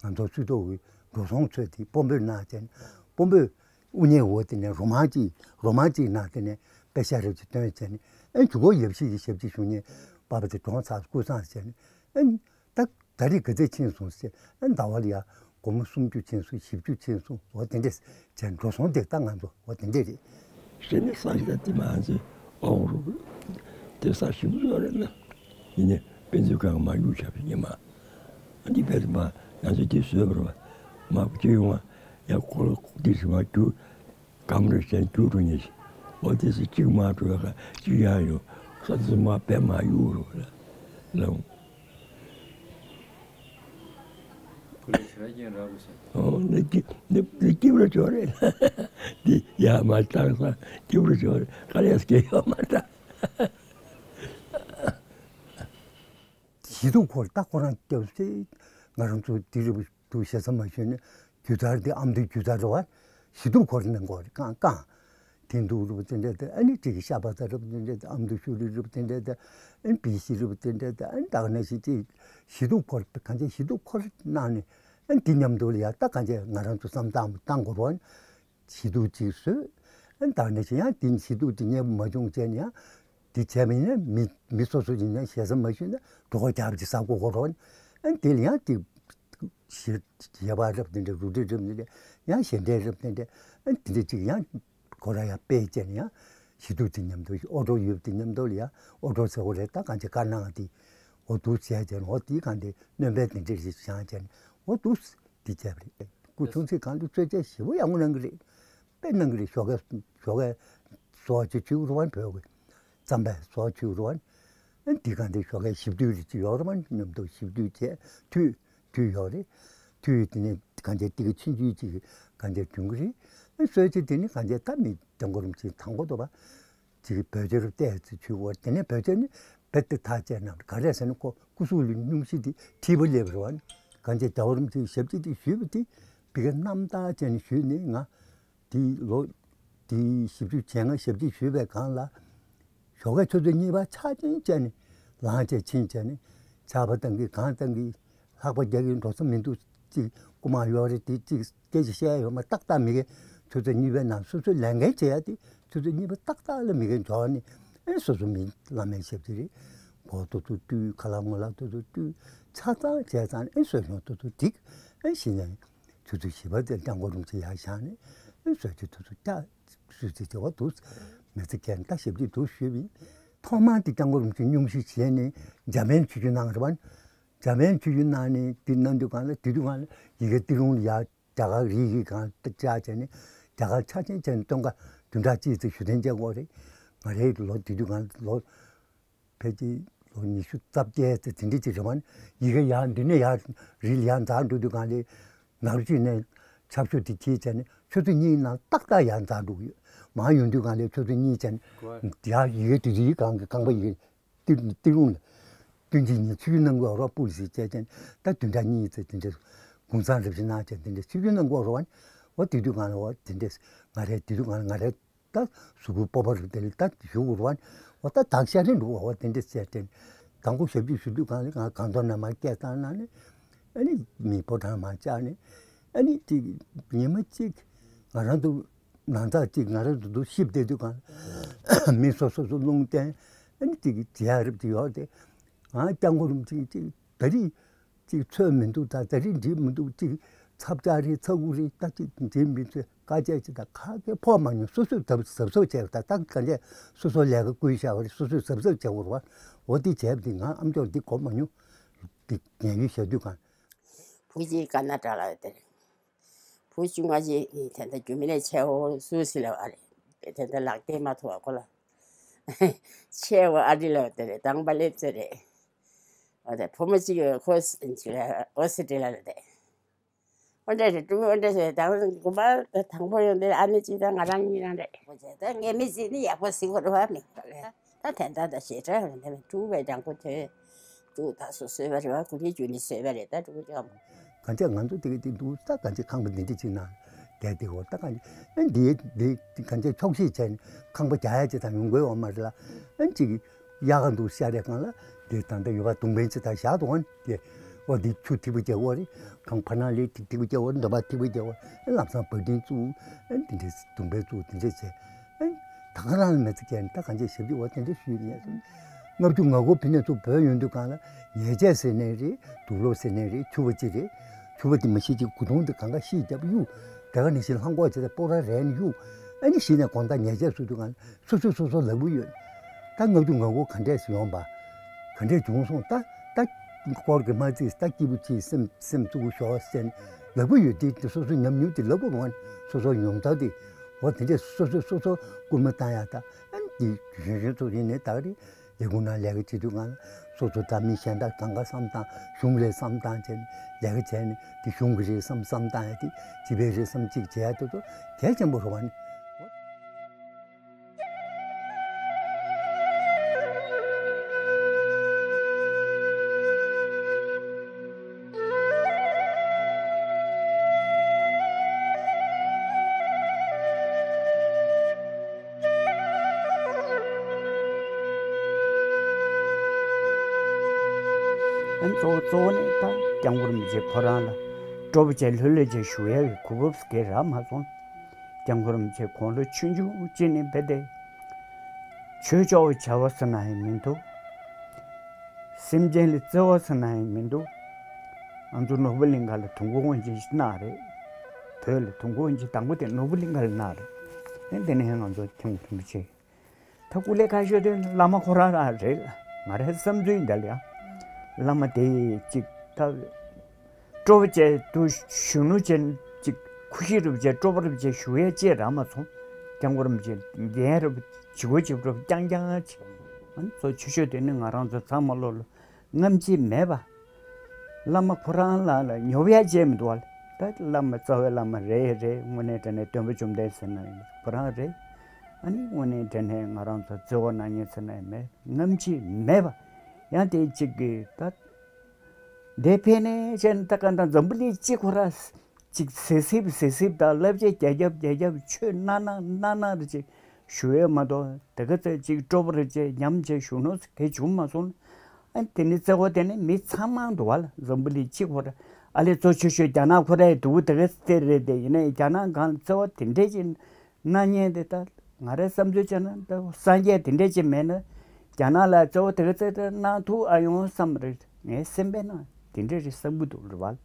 ང་ཚོ་སུས་ཏོག་གི་འགྲོ་སོང་ཚོད་དེ་དཔོན་པོས་གནང་བྱས་ནས་དཔོན་པོས་དབུ་བརྙེས་འོ་དེ་ནས་རོ་མང་གཅིག་རོ་མང་གཅིག་གནང་དེ་ནས་པད་ཤག་རབ་ཅིག་བཏོན་བྱས་ནས་ཨ་འཇུག་སྒོ་ཡབ་གཞིས་ཀྱི་ཞབས་ཕྱི་ཞུ་མཁན་པ་ཕ་དེ་གྲོངས་ཚར་སྐུ་སངས་བྱས་ནས་ཨ། ད་ད་རེས་ག་ཚད་ཕྱིན་སོང་ཟེར། ཨ་ཟླ་བ་ལ་ཡ་སྒོར་མོ་སུམ་ཅུ་ཕྱིན་སོང་བཞི་བཅུ་ཕྱིན་སོང་འོ་དེ་འདྲས་བྱས་འགྲོ་སོང་དེ་ད་ང་ཚོ་འོ་དེ་འདྲས་རེད། ཟེར་ནས་ས་ཞིག་ད་དེ་མ་ཟེར་ཨོ་རུ་དེ་ས་ཞིག་ཡོད་རེད་ལ། ཡིན་ནས་དཔེ་མཛོད་ཁང་མ་གཡུག་ཆ་བྱེད་ཉི་མ། ཨ་འདི་བས་མ་ང་ཚོ་དེ་བཟོས་པ་རེད་བ། མ་ཁུ་ཅི་ཡོང་བ་ཡ་ཁོ་ལ་དེ་ཞིག་མ་རྒྱུ། གམ་རེ་བཞིན་རྒྱུགས་འགྲོ་ཉེ་ཞིག་འོ་དེ་སི་གཅིག་མ་འགྲོ་བའི་ཁ་གཅིག་ཡང་ཡོང་ས་དེ་སི་མ་བེ་མ་གཡུག་རོགས་ལ་ལ་འོང་། ཁོ་ལས་ཞེ་དྲག་རྒྱན་རག་གོ་ས། འོ་ནི་སྐྱིབ་ནི་ནི་སྐྱིབ་ར་ཅོ་རེད། དེ་ཡ་མ་བཏང་ས་སྐྱིབ་ར་ཅོ་རེད། ག་ལས་སྐྱེ་ཡོད་མ་ད། ཞི་སྡུག་འཁོར་ད་ཁོ་རང་སྐྱབས་སེ་ང་རང་ཚོ་དེ་རེད་འདུག་ཞེ་ས་མ་ཞུས་ནས་རྒྱུ་ཚར་དེ་ཨ་མདོའི་རྒྱུ་ཚར་རེད་བ། ཞི་སྡུག་འཁོར་ནས་འགོ་རེད་ཀང་ཀང་། དེ་འདུག་རུ་བ་དེ་འདྲ་དེ་ཨ་ནི་གཅིག་གི་ཤ་པ་ཚ་རུ་བ་དེ་འདྲ་དེ་ཨ་མདོ་ཤུ་རི་རུ་བ་དེ་འདྲ་དེ་ཨ་ནི་བི་ཤི་རུ་བ་དེ་འདྲ་དེ་ཨ་ནི་ད་ག་ནང་བཞིན་གཅིག་ཞི་སྡུག་འཁོར་གང་ཅི་ཞི་སྡུག་འཁོར་གནང་ནས་ཨ་ནི་དེ་མཉམ་དུ་ལ་ཡ་ད་གང་ཅི་ང་རང་ཚོ་བསམ་སྟངས་བཏང་དགོས་རུ་བ། ཞི་སྡུག་ཅིག་བཟོས། ཨ་ནི་ད་ནས་ཀྱང་ཡང་དེ་ཞི་སྡུག་དེ་མཉེས་པོ་མ་བྱུང་བྱས་ནས་ཡང་དེ་བྱས་པ་ཡིན་ན་མི་མི་སོ་སོ་ཡིན་ན་ཞེ་ས་མ་ཞུས་ན་གྲོད་ཁོག་རྒྱགས་པ་ཅིག་ཟ་དགོས་ཁོ་རོགས། ཨ་ནི་དེ་ལ་ཡང་དེ་ཞེ་ཞེ་བག་རབ་དེ་འདྲ་རུ་དྲི་རབ་དེ་འདྲ་ཡང་ཞེ་འདྲའི་རབ་དེ་འདྲ་ཨ་ནི་དེ་འདྲ་ཅིག་ཡང་ཁོ་ར་ཡང་དཔེ་བྱས་ནས་ཡང་ཞི་སྡུག་དེ་མཉམ་དུ་ཨོ་ཊོ་ཡོད་དེ་མཉམ་དུ་ལ་ཡང་ཨོ་ཊོ་ཟེར་བ་རེད་ད་གང་ཅི་དཀར་ནག་དེ་འོ་འདུག་བྱས་བྱས་ནས་འོ་དེ་གང་དེ་སྣོན་པའི་དེ་འདྲ་ཞིག་བཞག་བྱས་ནས་འོ་འདུག་དེ་བྱས་པ་རེད། སྐུ་ཆུང་ཚེ་གང་དུ་རྩོད་བཅས་ཞེ་པོ་ཡག་པོ་གནང་གི་རེད། དཔེ་གནང་གི་རེད། ཞོགས་ཀས་ཞོགས་ཀས་གསོལ་བ་ཅིག་ཞུ་རུ་བ་བོད་ཀྱི་རྩམ་པས་གསོལ་བ་ཞུ་རུ་བ། ཨ་འདི་གང་དེ་ཞོགས་ཀས་ཞིབ་དུས་རེ་ཅིག་ཡོག་རུ་བ་མཉམ་དུ་ཞིབ་དུས་བྱས་དུས་དུས་ཡོག་རེད། དུས་དེ་ནས་གང་ཅི་ཏི་གི་ཆུང་ཆུང་ཅིག་གང་ཅི་བྱུང་གི་རེད། ཨ་གསོལ་ཅིག་དེ་ནི་གང་ཅི་ད་མི་དང་གོ་རུམ་ཅིག་དང་གོ་དོ་བ། ཅིག་བོད་ཆས་རུ་བལྟས་ཚེ་ཆུ་བོར་དེ་ནས་བོད་ཆས་ནི་བེད་དེ་ཐག་བཅད་ན་ག་རེ་ཟེར་ན་ཁོ་སྐུ་གཟུགས་ལ་སྙུང་གཞི་དེ་མཁྲིས་པ་སླེབས་རེད་བ། གང་ཅི་རྒྱ་བོ་རུམ་ཅིག་ཞབས་ཕྱི་དེ་ཞུས་པ་དེ་བི་ཀ་རྣམ་དག་བྱས་ནས་ཞུས་ནས་ང་དེ་ལོ་དེ་བཞི་བཅུ་ཞེ་ལྔ་ཞབས་ཕྱི་ཞུས་པའི་སྒང་ལ་ཞོགས་ཀས་ཆུ་ཚོད་གཉིས་པ་ཆག་ཅིང་བྱས་ནས་ལངས་བྱས་ཕྱིན་བྱས་ནས་ཆར་པ་བཏང་གི་གངས་བཏང་གི་ལྷགས་པ་རྒྱག་གི་འགྲོ་ས་མི་འདུག་ཅིག་རྐུ་མ་ཡོད་རེད་དེ་ཅིག་སྐད་ཆ་བཤད་ཡོད་མ་ཏག་ཏག་མི་གེ་ཆུ་ཚོད་གཉིས་པའི་ནང་སོ་སོའི་ལས་འགན་བྱེད་ཡ་དེ་ཆུ་ཚོད་གཉིས་པ་ཏག་ཏག་ལ་མི་གེ་འབྱོར་ནས་ཨེ་སོ་སོ་མི་བླ་མའི་ཞབས་ཕྱི་རེད། མགོ་ཏོ་ཏོ་བཏུས་ཁ་ལག་མོ་ལག་ཏོ་ཏོ་བཏུས་ཆ་ཚང་བྱས་ཙང་ཨེ་སོ་སོ་ཏོ་ཏོ་འགྲིག་ཨེ་ཤི་ནས་ཆུ་ཚོད་བཞི་པ་དེ་སྤྲང་པོ་རུམ་ཆེ་ཡར་བཞག་ནས་ཨེ་སོ་སོ་ཏོ་ཏོ་སྐྱ་སུས་ཚེ་བྱེད་པ་འདུག་མི་ཚེ་གན་ད་ཞབས་ཕྱི་འདུག་ཞུས་པ་ཡིན། ཐོག་མར་དེ་སྤྲང་པོ་རུམ་ཆེ་སྙུང་གཞི་བྱས་ནས་འཇར་མན་ཆོས་རྒྱུད་གནང་རེད་བ། འཇར་མན་ཆོས་རྒྱུད་གནང་ནས་དེ་གནང་དུས་སྒང་ལ་དེ་དུས་སྒང་ལ་ཡི་གེ་ཏི་རུང་ལ་ཡར་རྒྱ་གར་རིགས་ཀྱི་སྒང་བཅར་བྱས་ནས་རྒྱ་གར་ཆ་ཆེན་བྱས་ནས་སྟོན་ཁ་བདུན་ཕྲག་གཅིག་ཙམ་ཞུ་གཏན་འཇལ་དགོས་རེད། ང་རའི་ལོ་དེ་དུས་སྒང་ལོ་ཕལ་ཆེར་ལོ་ཉི་ཤུ་རྩ་བརྒྱད་ཙམ་དེ་འདྲ་ཅིག་རེད་བ། ཡི་གེ་ཡར་འདི་ནས་ཡར་རི་ལ་ཡར་འཛེགས་འགྲོ་དུས་སྒང་ལ་ནག་རུ་ཅིག་ནས་ཆབ་ཤོག་དེ་ཁྱེར་བྱས་ནས་ཆུ་ཚོད་གཉིས་ནང་ཏག་ཏག་ཡར་འཛེགས་འགྲོ་གི་ཡོད། མར་ཡོང་དུས་སྒང་ལ་ཆུ་ཚོད་གཉིས་བྱས་ནས་ཡར་ཡི་གེ་དེ་རིའི་སྒང་གི་རྐང་པ་ཡི་གེ་ཏི་ཏི་རུང་ལ། སྟོན་ཆེན་ཉིན་ཆིབས་བསྒྱུར་གནང་དགོས་རོགས་པུ་ལི་སི་བྱས་ཏེ་ད་བདུན་ཕྲག་གཉིས་ཙམ་དེ་འདྲ་གུང་སེང་རབ་ཞིག་གནང་བྱས་དེ་འདྲ་ཆིབས་བསྒྱུར་གནང་དགོས་རོགས་བ། འོ་དེ་དུས་སྒང་ལ་འོ་དེ་འདྲ་ང་རའི་དེ་དུས་སྒང་ལ་ང་རའི་ད་གཟུགས་པོ་སྤོབས་པ་རུ་དེ་ལ་ད་བཞུགས་དགོས་རོགས་བ། འོ་ད་དག་ཤ་རེ་འགྲོ་འོ་དེ་འདྲ་བྱས་ཏེ་དང་པོ་ཞབས་ཕྱི་ཞུ་དུས་སྒང་ལ་ང་སྒང་ཏོག་ནས་མར་སྐད་བཏང་གནང་ནས་ཨ་ནི་མི་ཕོ་བྲང་མར་བཅར་ནས་ཨ་ནི་དེ་ཉི་མ་གཅིག་ང་རང་ཚོ། ནང་ཚགས་གཅིག་ང་རང་ཚོ་འདུག་ཤིབ་བསྡད་དུས་གང་མི་སོ་སོ་སོ་རླུང་བསྟན་ཨ་ནི་གཅིག་གི་རྗེས་རབས་ཀྱི་ཡོག་དེ་ང་སྐྱབས་མགོན་རིན་པོ་ཆེ་གཅིག་ད་རིག་གཅིག་ཚོད་མི་འདུག་ད་ད་རིག་འགྲིག་མི་འདུག་གཅིག་ཚ་བྱ་རེད་ཚ་གུ་རེད་ད་གཅིག་འགྲིག་མི་ཚོད་དཀའ་སྤྱད་ཅིག་ད་ཁ་སྐད་ཕོག་མ་མྱོང་སོ་སོས་གཟབ་གཟབ་གཟབ་བྱས་ད་ད་ག་འདྲས་སོ་སོ་ལས་ཀ་བསྐུལ་བཞག་པ་རེད་སོ་སོས་གཟབ་གཟབ་བྱས་དགོས་རེད་བ། འོ་དེ་བྱས་པ་དེ་ང་ཨམ་ཅོག་འདི་གོ་མ་མྱོང་དེ་ཉན་ཡུལ་བཞག་དུས་གང་བུ་གཅིག་ཀ་ན་ཊ་ལ་ཡོད་དེ་རེད། བུ་ཆུང་བ་ཞིག་ནི་དེ་འདྲ་རྒྱུ་མི་ལས་ཆེ་བོ་སུ་སི་ལ་བ་རེད། དེ་འདྲ་ལག་སྟེང་མ་ཐུག་པ་ཁོ་ལ་ཆེ་བོ་ཨ་རི་ལ་བ་དེ་རེད་དང་པ་ལེབ་ཙེ་རེད། འོ་དེ་བུ་མོ་གཅིག་ཡོད་ཁོ་ཨོ་སི་ཀྲི་ལ་ཨོ་སི་ཀྲི་ལ་ལ་དེ་འོ་འདྲ་རེད་ཀྲུང་འོ་འདྲ་ཟེར་དང་དགོན་པ་དང་པོ་ཡོང་དེ་ཨ་ནེ་གཅིག་དང་ང་རང་གཉིས་རང་རེད། ད་ངས་མི་ཟིན་ནི་ཡག་པོ་ཟིན་གོ་རེད་བ་མི་ད་དན་ད་ད་ཞེ་དྲག་རེད་འདྲ་མི་ཀྲུང་བའི་དང་པོ་དེ། ཏུ་ད་སོ་སོའི་བ་རེ་བ་ཀུ་ལི་ཇུ་ནི་སོའི་བ་རེ་ད་ཀྲུ་ཀྲུ་ཀྲུ། གང་ཅི་ང་ཚོ་དེ་ག་དེ་འདུག་ད་གང་ཅི་ཁང་པ་འདི་འདྲ་ཅིག་ན་བསྡད་དེ་འོ་ད་གང་ཅི་ཨ་འདི་འདི་གང་ཅི་ཆོག་ཤེས་བྱས་ནས་ཁང་པ་རྒྱག་ཡ་ཅིག་དང་ཡོང་དགོས་འོ་མ་རེད་ལ་ཨ་ཅིག་གཡག་ག་འདུག་ཤ་རེ་གང་ལ་འདི་ད་ལྟ་ཡོད་པ་དུང་བན་ཅིག་ད་བཞག་འདུག་ཨ་འདི་འོ་འདི་ཆུ་ཐིགས་པ་རྒྱག་འོ་རེད་ཁང་ཕ་ནང་ལས་ཐིགས་ཐིགས་པ་རྒྱག་འོ་འདྲ་པ་ཐིགས་པ་རྒྱག་འོ་ཨ་ལམ་སང་བ་ཏིང་བཙུགས་ཨ་འདི་འདྲ་དུང་བན་བཙུགས་འདི་འདྲ་བྱས། ད་ག་རང་ལ་མི་ཚེ་སྐྱེལ་ནས་ད་གང་ཅི་ཞབས་ཀྱི་འོ་དེ་འདྲ་ཞུས་ནས་སོང་། ལྔ་བཅུ་ང་དགུ་ཕི་ནས་ཚུར་བོད་ཡོང་དུས་གང་ལ་ཉེས་ཆད་ཟེར་ནས་རེད་དུག་ལོག་ཟེར་ནས་རེད་ཕྱུ་པ་ཅིག་རེད། ཕྱུ་པ་དེ་མ་ཤི་ཅིག་གུ་དུང་དེ་གང་ག་ཤི་རྒྱབ་གཡུག་དེ་ག་ནས་ཤི་ལྷང་གོག་ཅིག་ལ་སྤོ་ར་རལ་ནས་གཡུག་ཨ་ནི་ཤི་ནས་དགོང་དག་ཉེས་ཆད་ཚུར་དུས་གང་ལ་སོ་སོས་སོ་སོ་ལབ་གི་ཡོད། ད་ལྔ་བཅུ་ང་དགུ་ག་འདྲས་སུ་ཡོང་པ། ག་འདྲས་བྱུང་སོང་ད་ད་སྐོར་གྱི་མ་རྩིས་ད་སྐྱིད་པོ་ཅིག་སེམས་སེམས་བཙུགས་ཤོག་ཟེར་ལབ་གི་ཡོད་དེ་དེ་སོ་སོ་ཉམས་མྱོང་དེ་ལབ་དགོས་རུང་སོ་སོ་ཡོང་ཐབས་དེ་འོ་དེ་འདྲས་སོ་སོས་སོ་སོ་སྐུལ་མ་བཏང་ཡ་ད་ཨ་ནི་དེ་གཞོན་གཞོན་ཚོ་ཡིན་ནའི་ད་ག་རེད་ལས་ཁུངས་ནང་ལས་ཀ་བྱེད་དུས་གང་སོ་སོ་ད་མི་གཞན་དག་གང་ག་བསམ་སྟངས་གཞུང་རེད་བསམ་སྟངས་བྱས་ནས་ལས་ཀ་བྱས་ནས་དེ་གཞུང་གི་རེད་བསམ་བསམ་སྟངས་ཡ་དེ་སྤྱི་པའི་རེད་བསམ་གཅིག་བྱས་ཡ་དེ་ཚོ་གལ་ཆེན་པོ་རེད་བ་ནི། ཨན་གཙོ་བོ་གཙོ་བོ་ནི་ད་སྐྱབས་མགོན་རིན་པོ་ཆེ་ཁོ་རང་ལ་སྤྲོ་པོ་བྱས་ལྷོད་ལྷོད་བྱས་བཞུགས་ཡ་གི་གོ་སྐབས་དེ་རག་མ་སོང་། སྐྱབས་མགོན་རིན་པོ་ཆེ་དགུང་ལོ་ཆུང་ཆུང་ཅིག་ནས་བུད་དེ། ཆོས་ཕྱོགས་བྱ་བ་ཟེར་ན་ཡང་མི་འདུག། སེམས་ཅན་ལ་བརྩེ་བ་ཟེར་ན་ཡང་མི་འདུག། ང་ཚོ་ནོར་བུ་གླིང་ག་ལ་དུས་འཁོར་དབང་ཆེན་གནང་རེད། བོད་ལ་དུས་འཁོར་དབང་ཆེན་དང་པོ་དེ་ནོར་བུ་གླིང་ག་ལ་གནང་རེད། ཨེ་དེ་ནས་ང་ཚོ་སྐྱབས་མགོན་རིན་པོ་ཆེ། ད་སྐུ་ལས་ཁ་ཤོར་དུས་བླ་མ་ཁོ་རང་རང་རེད། ང་རའི་བསམ་ཚུལ་འདི་ལ་ཡང་། བླ་མ་དེ་གཅིག་ད། སྤྲོ་པོ་བྱས་དུ་གཞོན་ནུ་ཅན་གཅིག་ཁུ་ཤི་རུ་བྱས་སྤྲོ་པོ་རུ་བྱས་ཞུ་ཡས་ཅེས་རག་མ་སོང་། སྐྱབས་མགོན་རིན་པོ་ཆེ་འགན་རུ་ཇི་གོ་ཇི་རུ་རྐྱང་རྐྱང་ཅིག། ཨ་ནི་གཙོ་ཆེ་ཤོས་དེ་ནི་ང་རང་ཚོ་ཚང་མ་བློ་ལ་རྔམ་བརྗིད་མེད་པ། བླ་མ་ཁོ་རང་ལ་ལ་ཉོབ་ཡ་བྱས་མི་འདུག་བ། ད་བླ་མ་རྩ་བའི་བླ་མ་རེད་རེད། དངོས་གནས་དྲང་གནས་སྟོན་པ་བཅོམ་ལྡན་ཟེར་ན་ཁོ་རང་རེད། ཨ་ནི་དངོས་གནས་དྲང་གནས་ང་རང་ཚོ་བརྩེ་བ་གནང་མཁན་ཟེར་ན་ཡང་མེད། རྔམ་བརྗིད་མེད་པ། ཡང་དེ་གཅིག་གིས་ད། འདས་ཕན་ནས་ཅན་ད་ག་འདྲ་འཛམ་བུ་གླིང་སྤྱི་ཁོ་ར་ཅིག་ཟེ་སིབ་ཟེ་སིབ་དང་བསླབ་བྱ་རྒྱ་ཁྱབ་རྒྱ་ཁྱབ་ཆོས་གནང་གནང་གནང་གནང་རེ་ཅིག་ཞུ་ཡས་མ་གཏོགས་དེ་ག་ཚོད་ཅིག་སྤྲོ་པོ་རེ་ཅིག་ཉམས་ཅིག་ཞུ་ནོ་དེ་བྱུང་མ་སོང་། ཨ་དེ་ནི་བརྩེ་བ་དེ་ནི་མི་ཚང་མ་འདུག་བ་ལ། འཛམ་བུ་གླིང་སྤྱི་ཁོ་ར་ཨ་ལེ་གཙོ་ཆེ་ཤོས་རྒྱ་ནག་ཁོ་ར་ཡི་འདུག་དེ་ག་ཚོད་རེད། དེ་ཡིན་ནའི་རྒྱ་ནག་སྒང་ལ་བརྩེ་བ་དེ་འདྲས་ཅིག་གནང་མཁན་དེ་ད་ང་རའི་བསམ་ཚུལ་བྱས་ན་ད་སངས་རྒྱས་དེ་འདྲས་ཅིག་མེད་ན་རྒྱ་ནག་ལ་གཙོ་བོ་དེ་ག་ཚོད་ད་གནང་ཐུབ་ཨ་ཡོང་བསམ་རེད། ངའི་སེམས་པའི་ནང་དེ་འདྲས་རེད་བསམ་གྱི་འདུག་རེད་བ།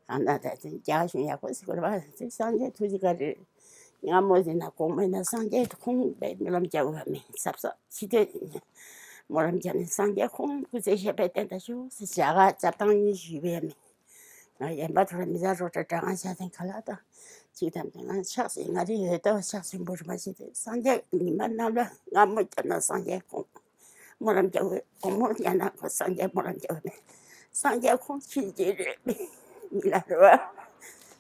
གང་ལྟར་ད་ཅིག་རྒྱ་གཞུང་ཡག་པོ་ཟེར་དགོས་རེད་བ། ཅིག་སངས་རྒྱས་ཐུགས་རྗེ་བཀའ་དྲིན། སྔ་མོ་ཟེར་ན་གོང་མ་ཡིན་ན་སངས་རྒྱས་ཁོང་པའི་སྨོན་ལམ་རྒྱག་དགོས་པ་མེད། ཟབ་ཟབ་ཕྱི་དོན་སྨོན་ལམ་རྒྱག་ནས་སངས་རྒྱས་ཁོང་སྐུ་ཚེ་ཞབས་པད་བརྟན་དང་ཤོག་ཟེར་བྱ་དགའ་རྩ་བཏང་ཡིན་ཞུས་པ་ཡང་མེད། ང་ཡན་པ་ཐོ་ར་མི་ཚ་རོ་ཏྲ་དྲ་ང་ཤ་ཚན་ཁ་ལག་དང་ཅིག་དམ་དེ་ང་ཕྱག་སེ་ང་རེ་ཡོད་ལྟ་བ་ཕྱག་སེ་འབུར་མ་ཞིག་དེ་སངས་རྒྱས་ཉི་མ་རྣམས་ལ་སྔ་མོ་བརྒྱབ་ན་སངས་རྒྱས་གོང་སྨོན་ལམ་རྒྱག་འོས། གོང་མོ་ཡང་ན་ཁོ་སངས་རྒྱས་སྨོན་ལམ་རྒྱག་འོས་མེད། སངས་རྒྱས་ཁོང་ཕྱིན་རྗེས་རེད་མི་ལ་རེ་བ།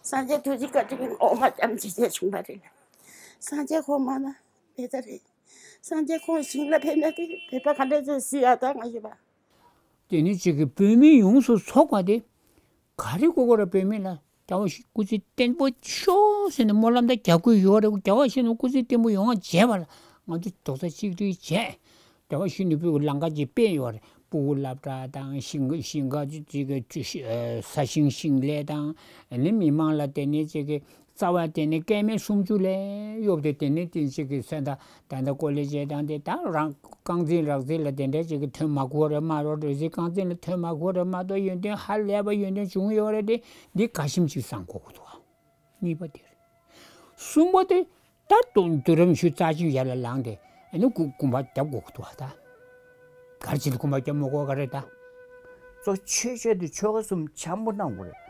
སངས་རྒྱས་ཐུགས་རྗེ་བཀའ་དྲིན་འོག་མ་ཙམ་ཅིག་བྱས་བྱུང་བ་རེད། སངས་རྒྱས་ཁོང་མ་ན་མེད་ད་རེད། སངས་རྒྱས་ཁོང་ཞིང་ལ་ཕེབས་ན་དེ་བོད་པ་ག་འདྲ་ཚོད་སྲིད་ཨ་ད་ང་ཞུ་བ། དེ་ནི་གཅིག་གི་བོད་མི་ཡོངས་སུ་ཚོགས་པ་དེ་ག་རེ་དགོས་ཀྱི་རེད། བོད་མི་ལ་རྒྱལ་བ་ཞིག་སྐུ་ཚེ་བརྟན་པོ་ཤོག་ཟེར་ནས་སྨོན་ལམ་དང་རྒྱབ་སྐུལ་ཡོད་རེད། རྒྱལ་བ་ཞིག་ནི་སྐུ་ཚེ་བརྟན་པོ་ཡོང་བ་བྱས་པ་ལ་ང་ཚོ་རྡོག་རྩ་གཅིག་སྒྲིལ་བྱས། རྒྱལ་བ་ཞིག་ནི་བོད་ཀྱི་ལམ་ཁ་ཅིག་སྤེལ་ཡོད་རེད། སྤུ་གུ་སློབ་གྲྭ་དང་ཞིང་ཞིང་ཁ་ཅིག་གི་ས་ཞིང་ཞིང་ལས་དང་ནི་མི་མང་ལ་དེ་ནས་ཅིག་གི་རྩ་བ་དེ་ནི་སྐལ་མེད་སུམ་ཅུ་ལས་གཡོབ་སྟེ་དེ་ནི་དེ་ཅིག་གི་སེམས་ད་ད་ལྟ་ཀོ་ལེ་ཇེ་དང་དེ་ད་རང་རྐང་འཛིན་རག་འཛིན་ལ་དེ་འདྲ་ཅིག་གི་ཐོན་མ་དགོས་རེད་མ་རོ་རེ་ཟི་རྐང་འཛིན་ལ་ཐོན་མ་དགོས་རེད་མ་གཏོགས་ཡོན་ཏན་ཧ་ལས་པ་ཡོན་ཏན་བྱུང་ཡོད་རེད་དེ་འདི་དགའ་ཞིམ་ཅིག་བསམ་དགོས་ཀྱི་འདུག་གཉིས་པ་དེ་རེད། གསུམ་པ་དེ། ད་དུང་དུས་རབས་ཉི་ཤུ་རྩ་གཅིག་ཡར་ལ་ལངས་ཏེ་ཨ་ནི་གུ་གུམ་པ་རྒྱབ་དགོས་ཀྱི་འདུག་བ་ད། ག་རེ་བྱས་ཏེ་གུམ་པ་རྒྱབ་མ་དགོས་ག་རེ་ད། གཙོ་ཆེ་ཤོས་དེ་ཆོལ་ཁ་གསུམ་འཆམ་པོ་གནང་དགོས་རེད།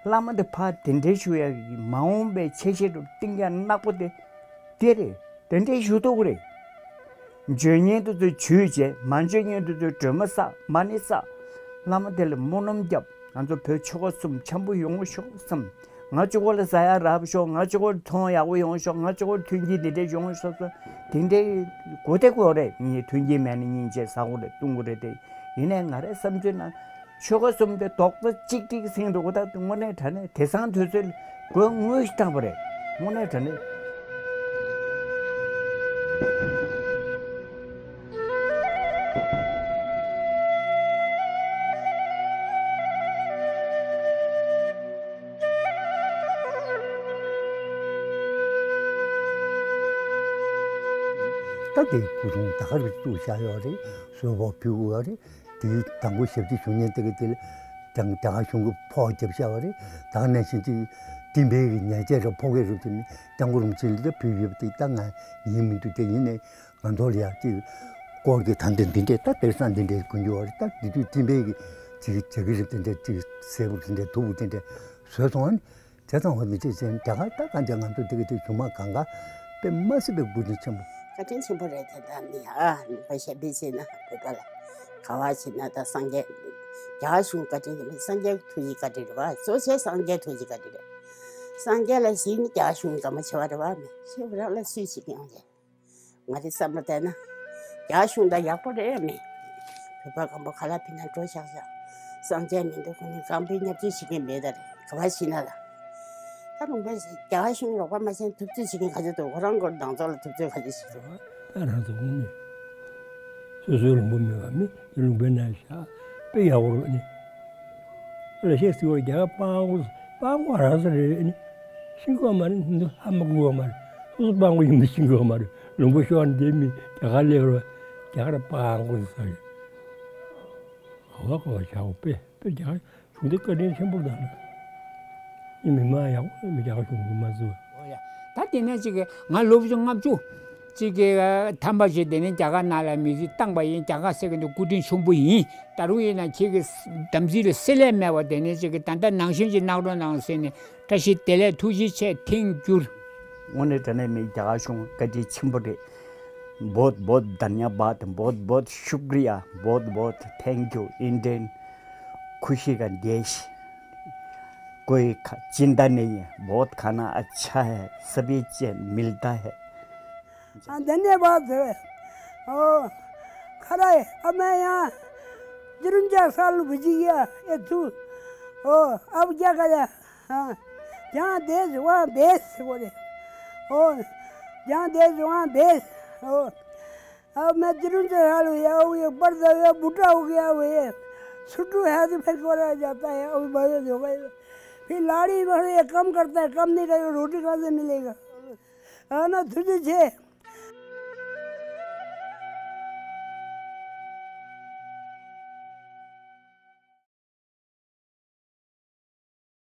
བླ་མ་དེ་ཕར་དེ་འདྲའི་ཞུ་ཡ་གི་མ་འོངས་པའི་ཆེ་ཤེལ་རུ་གཏིང་རྒྱ་ནག་པོ་དེ་དེ་རེད། དེ་འདྲའི་ཞུ་ཐུབ་ཀྱི་རེད། འཇོན་མཁན་དེ་ཚོས་ཇུས་བྱས། མ་འཇོན་མཁན་དེ་ཚོས་སྒྲོལ་མ་བསགས་མ་ཎི་བསགས། བླ་མ་དེ་ལ་སྨོན་ལམ་བརྒྱབ། ང་ཚོ་བོད་ཆོལ་ཁ་གསུམ་འཆམ་པོ་ཡོང་ཤོག་བསམ། ང་གཅིག་པོ་ལ་ཟ་ཡ་རག་ཤོག་ང་གཅིག་པོ་ལ་ཐོང་ཡག་པོ་ཡོང་ཤོག་ང་གཅིག་པོ་ལ་མཐུན་རྐྱེན་འདི་འདྲས་ཡོང་ཤོག་བསམ། དེ་འདྲའི་དགོས་དེ་དགོས་རེད། ངས་མཐུན་རྐྱེན་མེད་ན་སྙིང་རྗེ་ཟ་དགོས་རེད། བཏུང་དགོས་རེད་དེ། ཡིན་ནའི་ང་རའི་བསམ་ཚུལ་ན་ཆོལ་ཁ་གསུམ་དེ་རྡོག་རྩ་གཅིག་སྒྲིལ་ཟིན་འདུག་ད་དངོས་གནས་དྲང་གནས་དེང་སང་དུས་ཚོད་དགོས་དངུལ་ཞིག་བཏང་པ་རེད། དངོས་གནས་དྲང་གནས། ད་དེ་སྐུ་གདུང་ད་ག་རེ་བཙུགས་བཞག་ཡོད་རེད། གསོལ་ཕོགས་ཕུལ་དགོས་ཡོད་རེད། དེའི་དང་པོ་ཞབས་ཕྱི་ཞུ་མཁན་དེ་ག་དེ་ལ་དང་ད་ག་གཞུང་གི་ཕོགས་རྒྱབ་བཞག་པ་རེད། ད་ག་ནང་བཞིན་གྱི་བསྟན་པའི་གི་ཉེས་ཆད་ར་ཕོགས་ཀྱི་རེད་དེ་ནི་སྐྱབས་མགོན་རིན་པོ་ཆེ་ལ་ད་ཕུལ་ཡོད་པ་དེ་ད་ང་ཡིན་མི་འདུག་དེ་ཡིན་ནའི་ང་ཚོ་ལ་ཡང་ཅིག་སྐོར་གྱི་ད་འདི་འདི་འདྲས་ད་དེང་སང་འདི་འདྲས་དགོས་རྒྱུ་བ་རེད། ད་འདི་དུས་བསྟན་པའི་གི་ཅིག་བྱ་གི་རེད། དེ་འདྲས་ཅིག་གསལ་པོ་དེ་འདྲས་མཐུག་པོ་དེ་འདྲས་བཟོས་སོང་བ་ནི། དེ་ཙམ་ཧོ་མི་བྱེད་ཅན་དེ་ག་ད་གང་ཅི་ང་ཚོ་དེ་ག་དེ་བྱུང་མ་གང་ག་དཔེ་མ་སྲིད་པའི་འབུལ་ནི་ཆེན་པོ། བཀའ་དྲིན་ཆེན་པོ་རེད། དེ་ད་ནི་ཨ་ནི་པ་ཞབས་པད་ཆེ་ན་བོད་པ་ལ་ག་བ་ཆེ་ན་ད་སངས་རྒྱས་རྒྱ་གཞུང་བཀའ་དྲིན་རེད་མེད། སངས་རྒྱས་ཐུགས་རྗེ་བཀའ་དྲིན་རེད་བ། གཙོ་ཆེ་སངས་རྒྱས་ཐུགས་རྗེ་བཀའ་དྲིན་རེད། སངས་རྒྱས་ལ་གཟིགས་ནི་རྒྱ་གཞུང་ག་མ་ཆེ་བ་རེད་བ། མི་ཤེས་བ་རང་ལ་སུས་བྱེད་ཀྱི་ཡོང་ཆེ། ང་རའི་བསམ་བློ་བལྟས་ན། རྒྱ་གཞུང་དང་ཡག་པོ་རེད་མེད། བོད་པ་སྒམ་པོ་ཁ་ལག་ཕུད་ན་འགྲོ་ཤག་ཤག། སངས་རྒྱས་མི་འདུག་ཁོ་ནི་སྒམ་པོའི་ཉབ་ཆུ་ཞིག་གི་མེད་ད་རེད་ག་བ་ཤི་ན་ལ། ད་ལུང་པའི་རྒྱ་གཞུང་རོགས་པ་མ་བྱས་ཐུབ་ཚོད་ཞིག་གི་ག་ཚོད་འདུག་ཁོ་རང་སྐོར་མདང་ཚོགས་ལ་ཐུབ་ཚོད་ག་ཚོད་ཞིག་འདུག་ད་རང་ཚོ་དངོས་གནས་སོ་སོའི་ལུང་པ་མེད་པ་མི་ལུང་པའི་ནང་བཞག་དཔེ་ཡག་པོ་རེད་ནི། ལ་ཤེས་སི་བོ་རྒྱ་གར་སྤང་གོ་སྤང་གོ་ར་ས་རེད་ནི། ཤིང་གོ་མ་རེད་འདི་ཧ་མ་གོ་མ་རེད། སོ་སོ་སྤང་གོ་ཡིན་པ་ཤིང་གོ་མ་རེད། ལུང་པ་ཤོར་འདི་མི་རྒྱ་གར་ལས་རོ་རྒྱ་གར་སྤང་གོ་ས་རེད། གོ་བ་གོ་བ་བྱ་བ་དཔེ་དཔེ་རྒྱ་གར་གཞུང་འདི་བཀའ་དྲིན་ཆེན་པོ་དང་། ཨི་མི་མ་ཡག་པོ་མི་རྒྱ་གཞུང་གི་མ་བཟོ། ཨོ་ཡ། ད་དེ་ནས་ཅིག་གི་ང་ལོ་བཅུ་ལྔ་བཅུ་ཅིག་གི་ཐམ་པ་ཞིག་དེ་ནས་རྒྱ་གར་ནང་ལ་མི་ཚེ་བཏང་པ་ཡིན། རྒྱ་གར་ཟེར་གི་འདུག་སྐུ་དྲིན་ཆེན་པོ་ཡིན། ད་རུང་ཡིན་ན་ཁྱེད་ཀྱི་དམ་ཚིག་ལ་སེལ་ལས་མེད་པ་དེ་ནས་ཅིག་གི་ད་ལྟ་ནང་བཞིན་ཅིག་གནང་རོགས་གནང་ཟེར་ནས་བཀྲ་ཤིས་བདེ་ལེགས། ཐུགས་རྗེ་ཆེ། ཐེངས་འགྱུར། དངོས་གནས་དྲང་གནས་མི་རྒྱ་གར་གཞུང་བཀའ་དྲིན་ཆེན་པོ་རེད། बहुत बहुत धन्यवाद, बहुत बहुत शुक्रिया, बहुत बहुत थैंक यू। इंडियन खुशी का देश, कोई ख- चिंता नहीं है, बहुत खाना अच्छा है, सभी चीज मिलता है। हाँ, धन्यवाद है। ओ, खरा है, अब मैं यहाँ तिरंजा साल बुझी गया, ये तू, ओ, अब क्या करे? हाँ, जहाँ देश वहाँ बेस बोले। ओ, जहाँ देश वहाँ बेस। ओ, अब मैं तिरुंजय साल हुआ, वो ये पर्दा हुआ, बूढ़ा हो गया, वो ये छुट्टू है तो फिर को रह जाता है, अभी बड़े हो गए। फिर लाड़ी बहू ये कम करता है, कम नहीं करे, रोटी कहाँ से मिलेगा? हाँ ना, तुझे छे।